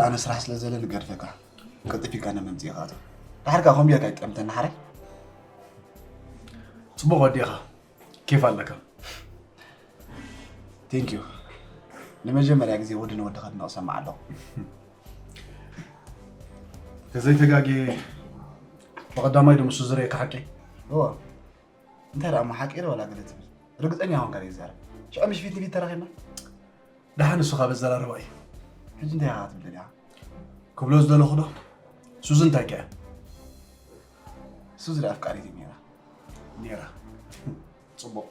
ኣነ ስራሕ ስለ ዘለኒ ገድፈካ። ቀልጢፍ ኢልካ ናብ መምፅኢ ኢኻ ኣቶ። ድሓር ከኣ ከምኡ ጌርካ ኣይትጠምተና ሓራይ። ጽቡቕ ወዲኻ። ኬፍ ኣለካ። Thank you። ንመጀመርያ ግዜ ወዲ ንወዲ ከድንቕ እሰምዕ ኣለኹ። ተዘይተጋግየ ብቐዳማይ ዶ ምስ ዝርእየካ ሓቂ? እወ። እንታይ ደኣ እሞ ሓቂ ዶ ዋላ ገለ ትብል? ርግጸኛ ኾንካ ዶ ይዛረብ? ሽዑ ምሽ ፊት ንፊት ተራኺብና? ደሓን እሱ ካብ ኣዘራርባ እዩ። ሕጂ እንታይ ኢኻ ክትብል ደሊኻ? ክብሎ ዝደለኹ ዶ? ሱዚ እንታይ ከ? ሱዚ ደኣ ኣፍቃሪት እዩ ነይራ። ነይራ። ጽቡቕ።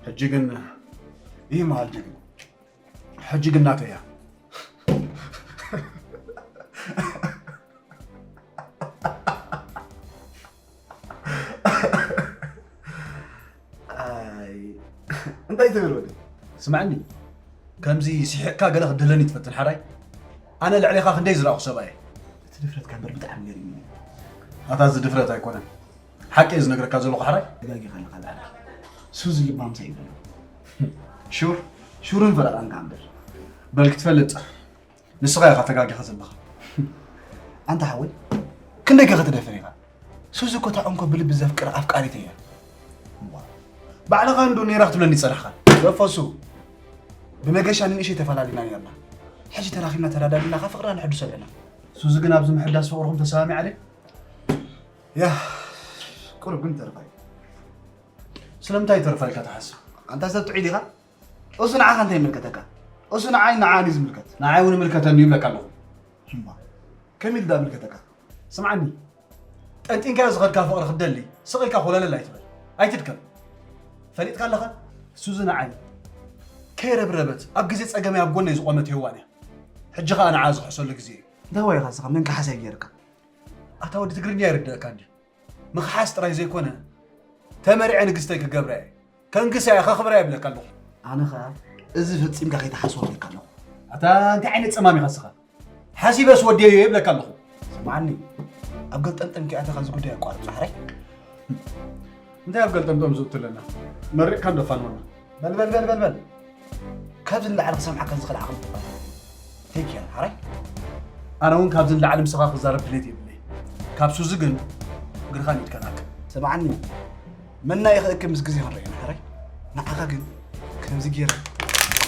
ሕጂ ግን ይህ መሃል ጀግና። ሕጂ ግን ናተይ እያ። ኣይ፣ እንታይ ትብል ወዲ? ስምዓኒ፣ ከምዚ ስሒቕካ ገለ ክትድህለኒ ትፈትን ሓራይ? ኣነ ልዕሌኻ ክንደይ ዝረኣኹ ሰብኣይ እየ። እቲ ድፍረትካ እምበር ብጣዕሚ ገሪሙኒ። ኣታ እዚ ድፍረት ኣይኮነን። ሓቂ እየ ዝነግረካ ዘለኹ ሓራይ። ተጋጊኻ ኣለኻ ላዕላ። ሱዚ ልባም ሰብ ይብሎ። ሹር? ሹርን ፈረቓን ከኣ እምበር። በል ክትፈልጥ። ንስኻ ኢኻ ተጋጊኻ ዘለኻ። ኣንታ ሓወይ፣ ክንደይ ከ ክትደፍር ኢኻ? ሱዚ እኮ እታ እንኮ ብልቢ ዘፍቅራ ኣፍቃሪተይ እያ። እዋ፣ ባዕልኻ እንዶ ነይራ ክትብለኒ ጸናሕካ። ዘፈሱ፣ ብመገሻ ንንእሽተይ ተፈላሊና ነርና። ሕጂ ተራኺብና ተዳዳሊና ከ ፍቕርና ነሐድሶ ኣለና። ሱዚ ግን ኣብዚ ምሕዳስ ፍቕርኹም ተሰማሚዓ ድያ? ያ፣ ቁሩብ ግን ተርፋ እዩ። ስለምንታይ ተርፋ ኢልካ ትሓስብ? ኣንታ ሰብ ጥዑይ ዲኻ? እሱ ንዓኻ እንታይ ይምልከተካ? እሱ ንዓይ ንዓን እዩ ዝምልከት። ንዓይ እውን ይምልከተኒ ይብለካ ኣለኹ። እምባ፣ ከመይ ኢሉ ደኣ ይምልከተካ? ስምዓኒ፣ ጠንጢንካዮ ዝኸድካ ፍቕሪ ክትደሊ፣ ስቕ ኢልካ ኮለለል ኣይትበል። ኣይትድከም። ፈሊጥካ ኣለኻ? ሱዚ ንዓይ ከይረብረበት፣ ኣብ ግዜ ጸገመይ ኣብ ጎነይ ዝቖመት የዋን እያ። ሕጂ ኸኣ ንዓ ዝኽሕሰሉ ግዜ እዩ። እንታይ ዋይኻ ንስኻ መን ከሓሳይ ገይርካ? ኣታ ወዲ ትግርኛ ይርድኣካ እንድዩ። ምኽሓስ ጥራይ ዘይኮነ፣ ተመሪዐ ንግስተይ ክገብራ እየ። ከንግሳ እየ፣ ከኽብራ እየ ይብለካ ኣለኹ። ኣነ ኸኣ እዚ ፈጺምካ ከይትሓስቦ ይብለካ ኣለኹ። ኣታ እንታይ ዓይነት ጸማም ኢኻ ንስኻ? ሓሲበስ ወድየዮ ይብለካ ኣለኹ። ስምዓኒ፣ ኣብ ገልጠምጠም ከይኣተኻ እዚ ጉዳይ ኣቋርጾ ሓራይ። እንታይ ኣብ ገልጠምጠም ዝእቱ ኣለና? መሪቕካ እንዶ ፋኖና። በል፣ በል፣ በል፣ በል፣ በል። ካብዚ ንላዕሊ ክሰምዓካ ዝኽእል ዓቕሚ ተባሂሉ። ቴክ ኬር፣ ሓራይ። ኣነ እውን ካብዚ ንላዕሊ ምሳኻ ክዛረብ ድሌት የብለይ። ካብ ሱዚ ግን እግርኻ ንኢድካ ንኣክል። ስምዓኒ፣ መና ይኽእክብ ምስ ግዜ ክንርእዮ ኢና፣ ሓራይ። ንዓኻ ግን ከምዚ ገይረ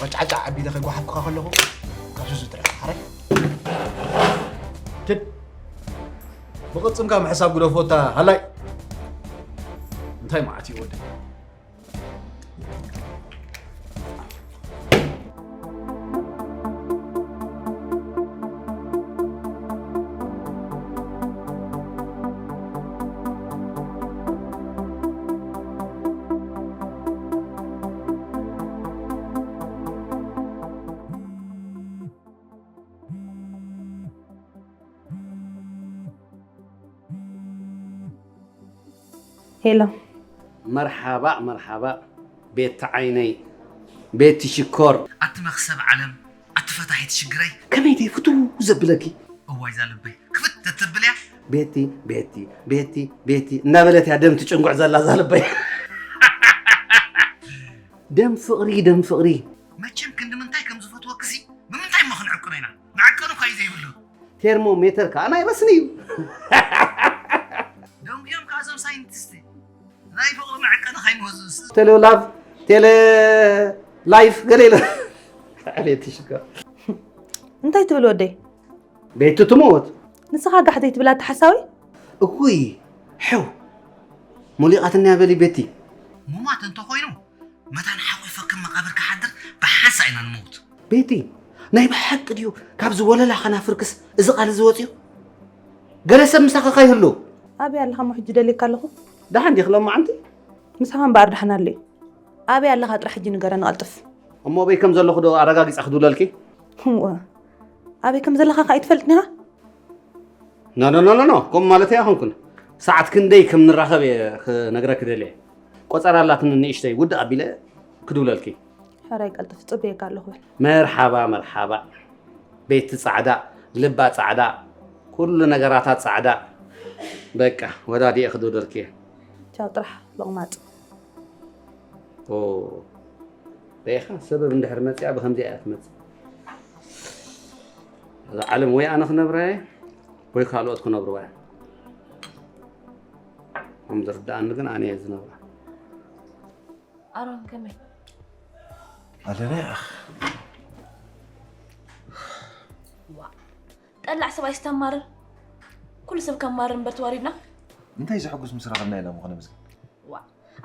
ቀጫዕጫዕ ኣቢለ ከይጓሓፍኩኻ ከለኹ ካብ ሱዚ ትረፍ፣ ሓራይ። ትድ። ብቕጽምካ ምሕሳብ ግደፎታ፣ ሃላይ። እንታይ መዓት እዩ ወደይ? ሄሎ። መርሓባ መርሓባ ቤቲ ዓይነይ፣ ቤቲ ሽኮር። ኣቲ መኽሰብ ዓለም፣ ኣቲ ፈታሒት ሽግረይ። ከመይ ድየ ፍትው ዘብለኪ? እዋይ እዛ ልበይ ክፍት ተትብል እያ። ቤቲ ቤቲ ቤቲ ቤቲ እናበለት እያ ደም ትጭንጉዕ ዘላ እዛ ልበይ። ደም ፍቕሪ፣ ደም ፍቕሪ። መቸም ክንዲ ምንታይ ከም ዝፈትወክሲ ብምንታይ እሞ ክንዕቅኖ ኢና? መዐቀኒ እኳ እዩ ዘይብሉ። ቴርሞሜተር ከኣ ናይ ረስኒ እዩ። ደንጉዮም ከኣ እዞም ሳይንቲስት ናይ ፍቕሪ መዐቀኒ ከይንወስድ። ቴሌ ላቭ፣ ቴሌ ላይፍ ገለ ኢለ። ኣቤት ሽኮር። እንታይ ትብል ወደይ? ቤቲ ትሞት። ንስኻ ጋሕ ዘይትብል ኣታ ሓሳዊ? እኩይ፣ ሕው። ሙሊቓትኒ ኣበሊ ቤቲ። ሙማት እንተኾይኑ መታን ሓቑፈ ከም መቓብር ክሓድር ብሓንሳእ ኢና ንመውት። ቤቲ፣ ናይ ብሓቂ ድዩ ካብዚ ወለላ ከናፍርክስ እዚ ቃል እዚ ወፂኡ? ገለ ሰብ ምሳኻ ከይህሉ። ኣበይ ኣለኻ እሞ ሕጂ ደልየካ ኣለኹ? ደሓን ዲኺ ሎማዓንቲ? ምሳኻ እምበኣር ደሓን ኣለዩ። ኣበይ ኣለኻ ጥራሕ ሕጂ ንገረኒ ቀልጥፍ። እሞ ኣበይ ከም ዘለኹ ዶ ኣረጋጊፀ ክድውለልኪ? እወ። ኣበይ ከም ዘለኻ ከኣ ኣይትፈልጥን ኢኻ? ኖ ኖ ኖ ኖ ኖ፣ ከምኡ ማለተይ ኣይኮንኩን። ሰዓት ክንደይ ከም ንራኸብ እየ ክነግረኪ ደልየ። ቆጸራ ኣላትኒ ንእሽተይ ውድእ ኣቢለ ክድውለልኪ። ሕራይ ቀልጥፍ ጽበየካ ኣለኹ በል። መርሓባ መርሓባ። ቤቲ ጻዕዳ፣ ልባ ጻዕዳ፣ ኩሉ ነገራታ ጻዕዳ። በቃ ወዳዲኤ ክድውለልኪ እየ። ቻው ጥራሕ ሎቕማጽ። ኦ፣ ርኢኻ፣ ሰበብ እንድሕር መጺኣ ብኸምዚኣ እያ ትመጽእ። እዛ ዓለም ወይ ኣነ ክነብራ እየ ወይ ካልኦት ክነብርዋ እየ። ከም ዝርድኣኒ ግን ኣነ እየ ዝነብራ። ኣሮን ከመይ? ኣለና። ዋ፣ ጠላዕ ሰብኣይ ስተማርር ኩሉ ሰብ ከማርር እምበር ተዋሪድና። እንታይ ዘሐጉስ ምስ ረኸብና ኢና ምኾነ ምስኪን። ዋ፣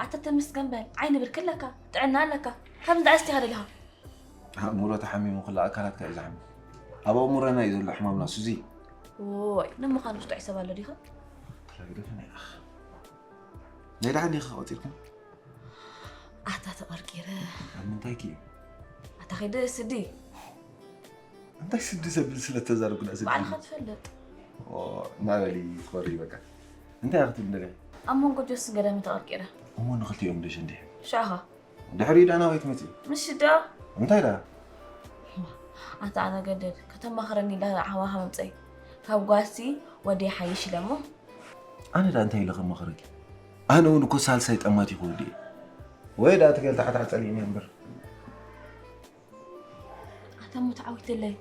ኣታ ተመስገን በል። ዓይኒ ብርክ ኣለካ፣ ጥዕና ኣለካ። ካብ እንዳ ኣስቲኻ ደሊኻ። ኣእምሮ ተሓሚሙ ኩሉ ኣካላትካ እዩ ዝሓሚ። ኣብ ኣእምሮና እዩ ዘሎ ሕማምና ሱዚ። ዎይ፣ ንምዃኑ ውሽጡ ሕሰብ ኣሎ ዲኻ? ተረግደፍና ኢኻ። ናይ ደሓን ዲኻ ቆፂርካ? ኣታ ተቐርቂረ። ኣብ ምንታይ ክዩ? ኣታ ኸይደ ስዲ። እንታይ ስዲ ዘብል ስለ ተዛረብኩ ዳ ስዲ? ባዕልኻ ትፈልጥ። ናበሊ ትኾሪ በቃ። እንታይ ኢኻ ትብል ደለኻ? ኣብ መንጎ ጆስን ገዳምን ተቐርቂረ። እሞ ንኽልቲኦም ደሽ እንዲሕ። ሽዕኻ? ድሕሪኡ ዳ ናበይ ትመጺ? ምሽ ዶ? እንታይ ዳ? ኣታ ኣነ ገደድ ከተማኽረኒ ኢላ ዓዋኻ ምምፀይ ካብ ጓሲ ወዲ ሓይሽ ኢለ እሞ ኣነ ዳ እንታይ ኢለ ከማኽረኪ? ኣነ እውን እኮ ሳልሳይ ጠማት ይኸውድ እየ። ወይ ዳ ትገል ታሕታሕ ጸሊእኒ እምበር። ኣታ እሞ ተዓዊተለይ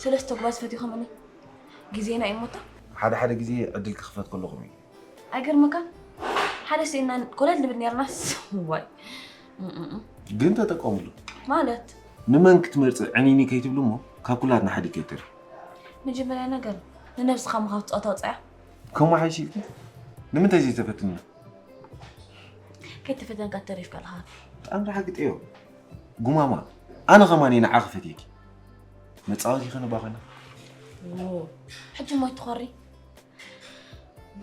ሰለስተ ጓስ ፈቲኹምኒ ግዜና እዩ ሞታ። ሓደ ሓደ ግዜ ዕድል ክኽፈት ከለኹም እዩ። ኣይገርመካን? ሓደ ስኢና ኮለል ንብል ነርናስ። ዋይ። ግን ተጠቀምሉ። ማለት? ንመን ክትመርፂ ዕኒኒ ከይትብሉ እሞ ካብ ኩላትና ሓዲ ከይትር። መጀመርያ ነገር ንነብስኻ ምኻብ ፀወታ ውፅያ። ከምኡ ሓይሽ ኢልኪ ንምንታይ ዘይተፈትንና? ከይተፈተንካ ተሪፍካ ኣለኻ። ብጣዕሚ ሓቂጠዮ ጉማማ። ኣነ ከማን ንዓኺ ፈትየኪ። መፃወቲ ከነባኸና። ሕጂ ሞ ትኾሪ?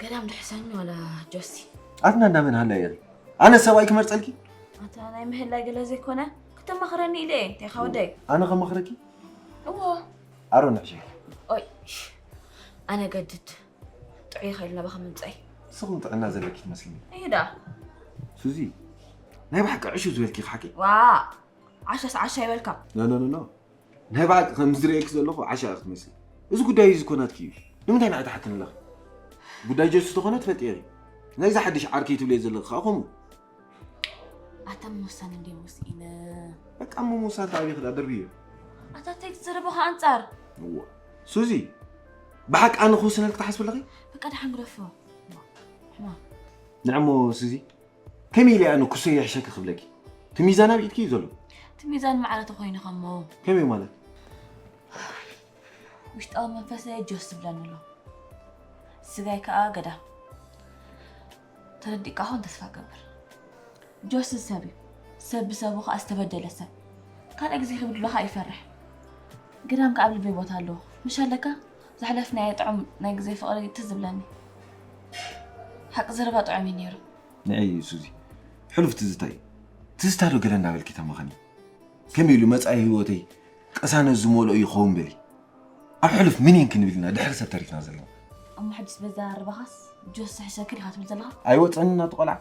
ገዳም ድሕሰኒ ዋላ ጆሲ? ኣትና እንዳመን ሃላይ እየ ኣነ ሰብኣይ ክመርፀልኪ? ኣታ ናይ ምህላይ ገለ ዘይኮነ ክተማኽረኒ ኢለ እየ። እንታይ ኻ ወደይ? ኣነ ከማኽረኪ? እዎ። ኣሮን ሕሸ። ኦይ ኣነ ገድድ ጥዑይ ኸይልና ባኻ ምምፀይ። ንስኹም ጥዕና ዘለኪ ትመስልኒ። እዩ ዳ። ሱዚ ናይ ብሓቂ ዕሹ ዝበልኪ ሓቂ? ዋ ዓሻስ ዓሻ ይበልካ። ኖ ኖ ኖ። ናይ ብሓቂ ከም ዝርእየኪ ዘለኹ ዓሻ ኢኺ ትመስሊ። እዚ ጉዳይ እዚ እኮ ናትኪ እዩ። ንምንታይ ንዓይ ትሓትኒ ኣለኺ? ጉዳይ ጀሱ ተኾነ ትፈልጢ ኢኺ። ናይዛ ሓድሽ ዓርከይ ትብለይ ዘለኺ ከዓ ከምኡ። ኣታ ምውሳን እንድዮም ወሲኢነ። በቃ ምውሳን ተዓቢኺ ደኣ ደርብዮ። ኣታ እንታይ ትዘረቦ ከዓ ኣንጻር? እዋ ሱዚ ብሓቂ ኣነ ክውስነልኪ ትሓስቢ ኣለኺ? በቃ ደሓን ግደፎ። ሕማም። ንዕሞ ሱዚ ከመይ ኢለ ኣነ ኩሰይ ይሕሸኪ ክብለኪ? እቲ ሚዛን ኣብ ኢድኪ እዩ ዘሎ። እቲ ሚዛን ማዕረ ተኾይኑ ከሞ። ከመይ ማለት? ውሽጣዊ መንፈሰይ ጆስ ዝብለኒ ኣሎ። ስጋይ ከኣ ገዳም። ተረዲእካ ኾን ተስፋ ገብር። ጆስ ሰብ እዩ። ሰብ ብሰቡ ከኣ ዝተበደለ ሰብ። ካልእ ግዜ ክብድሎ ከኣ ይፈርሕ። ገዳም ከኣ ኣብ ልበይ ቦታ ኣለዎ። ምሽ ኣለካ? ዘሕለፍናዮ ጥዑም ናይ ግዜ ፍቕሪ ትዝ ዝብለኒ። ሓቂ ዘረባ ጥዑም እዩ ነይሩ። ንዒ ሱዚ፣ ሕሉፍ ትዝታ እዩ። ትዝታ ዶ ገለ እናበልኪ ተማኸኒ? ከመይ ኢሉ መጻኢ ህይወተይ ቅሳነት ዝመልኦ ይኸውን በሊ። ኣብ ሕሉፍ ምን ኢን ክንብል ኢና ድሕሪ ሰብ ተሪፍና ዘለና። እሞ ሕጅስ በዛ ኣረባኻስ ጆስ ዝሕሸኪ ዲኻ ትብል ዘለኻ? ኣይወጸንን ናቱ ቆልዓ።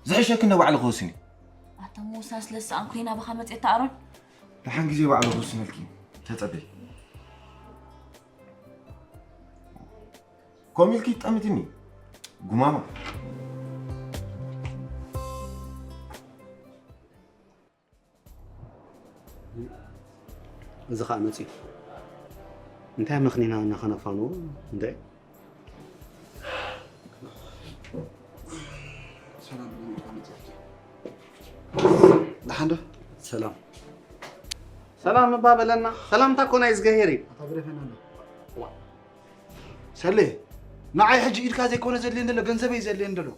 ዝሕሸኪ እንዶ ባዕሉ ክወስን እዩ። ኣታ ምውሳን ስለ ዝሰኣንኩ ኢና ባኻ መጽኤ ኣሮን። ደሓን ግዜ ባዕሉ ክውስነልኪ እዩ። ተጸበይ። ኮሚልኪ ጠምትኒ ጉማማ። እዚ ኸዓ መፂኡ እንታይ መኽኒና እናኸነፋንዎ እንታይ ደሓን ዶ ሰላም ሰላም እባ በለና ሰላምታ እኮ ናይ እግዚኣብሄር እዩ ኣታ ግደፈና ኣሎ ሰሌ ንዓይ ሕጂ ኢድካ ዘይኮነ ዘድልየን ዘሎ ገንዘበይ ዘድልየን ዘሎ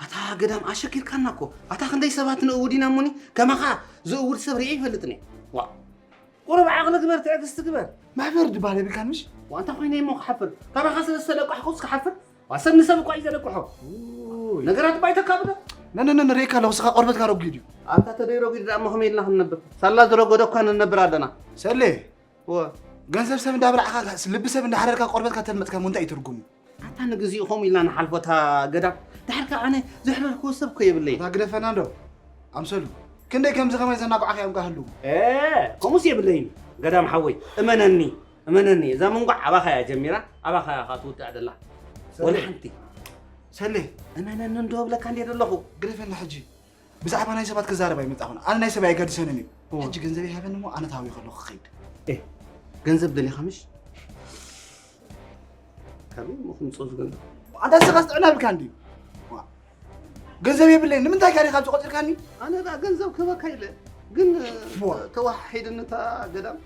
ኣታ ገዳም ኣሸኪርካና እኮ ኣታ ክንደይ ሰባት ንእውድ ኢና እሞኒ ከማኻ ዝእውድ ሰብ ሪኤ ይፈልጥን እየ ዋ ቁሩብ ዓቕሊ ግበር ትዕግስቲ ግበር ማሕበር ድባል የብልካን ምሽ ዋንታ ኮይነ እሞ ክሓፍር ካባኻ ስለ ዝተለቃሕኩስ ክሓፍር ዋ ሰብ ንሰብ እኳ እዩ ዘለቅሖ ነገራት ባይተካብዶ ነነነ ንሬካ ኣለኹ ስኻ ቆርበትካ ረጒድ እዩ ኣንታ ተደይ ረጒድ ደኣ እሞ ከመይ ኢልና ክንነብር ሳላ ዝረጎደ እኳ ንነብር ኣለና ሰሌ ገንዘብ ሰብ እንዳብላዕካ ልቢ ሰብ እንዳሓረርካ ቆርበትካ ተልመጥካ ሞ እንታይ እዩ ትርጉሙ ኣታ ንግዚኡ ከምኡ ኢልና ንሓልፎ እታ ገዳም ድሓር ከኣ ኣነ ዘሕለልክዎ ሰብ እኮ የብለይን ኣታ ግደፈና እንዶ ኣምሰሉ ክንደይ ከምዚ ከማይ ዘናጓዕካ እዮም ጋህልዉ ከምኡስ የብለይን ገዳም ሓወይ እመነኒ እመነኒ እዛ ምንጓዕ ኣባኻ እያ ጀሚራ ኣባኻ እያ ከኣ ትውዳእ ደላ ወላ ሓንቲ ሰሌ እመነኒ እንዶ እብለካ እንድየ ዘለኹ ግደፈና ሕጂ ብዛዕባ ናይ ሰባት ክዛረብ ኣይመጻኹን ኣነ ናይ ሰብ ኣየገድሰንን እዩ ሕጂ ገንዘብ ይሃበኒ እሞ ኣነ ታዊ ከለኹ ክኸይድ ገንዘብ ደሊኻ ምሽ? ካበይ እሞ ክምፅእ ዝገንዘብ? ኣንታ ንስኻስ ጥዕና ብልካ እንድዩ? ዋ፣ ገንዘብ የብለይን። ንምንታይ ካኒ ካብዚ ቆፂርካኒ? ኣነ ደኣ ገንዘብ ክህበካ ኢለ፣ ግን ዋ። ተወሓሒድኒ እታ ገዳም።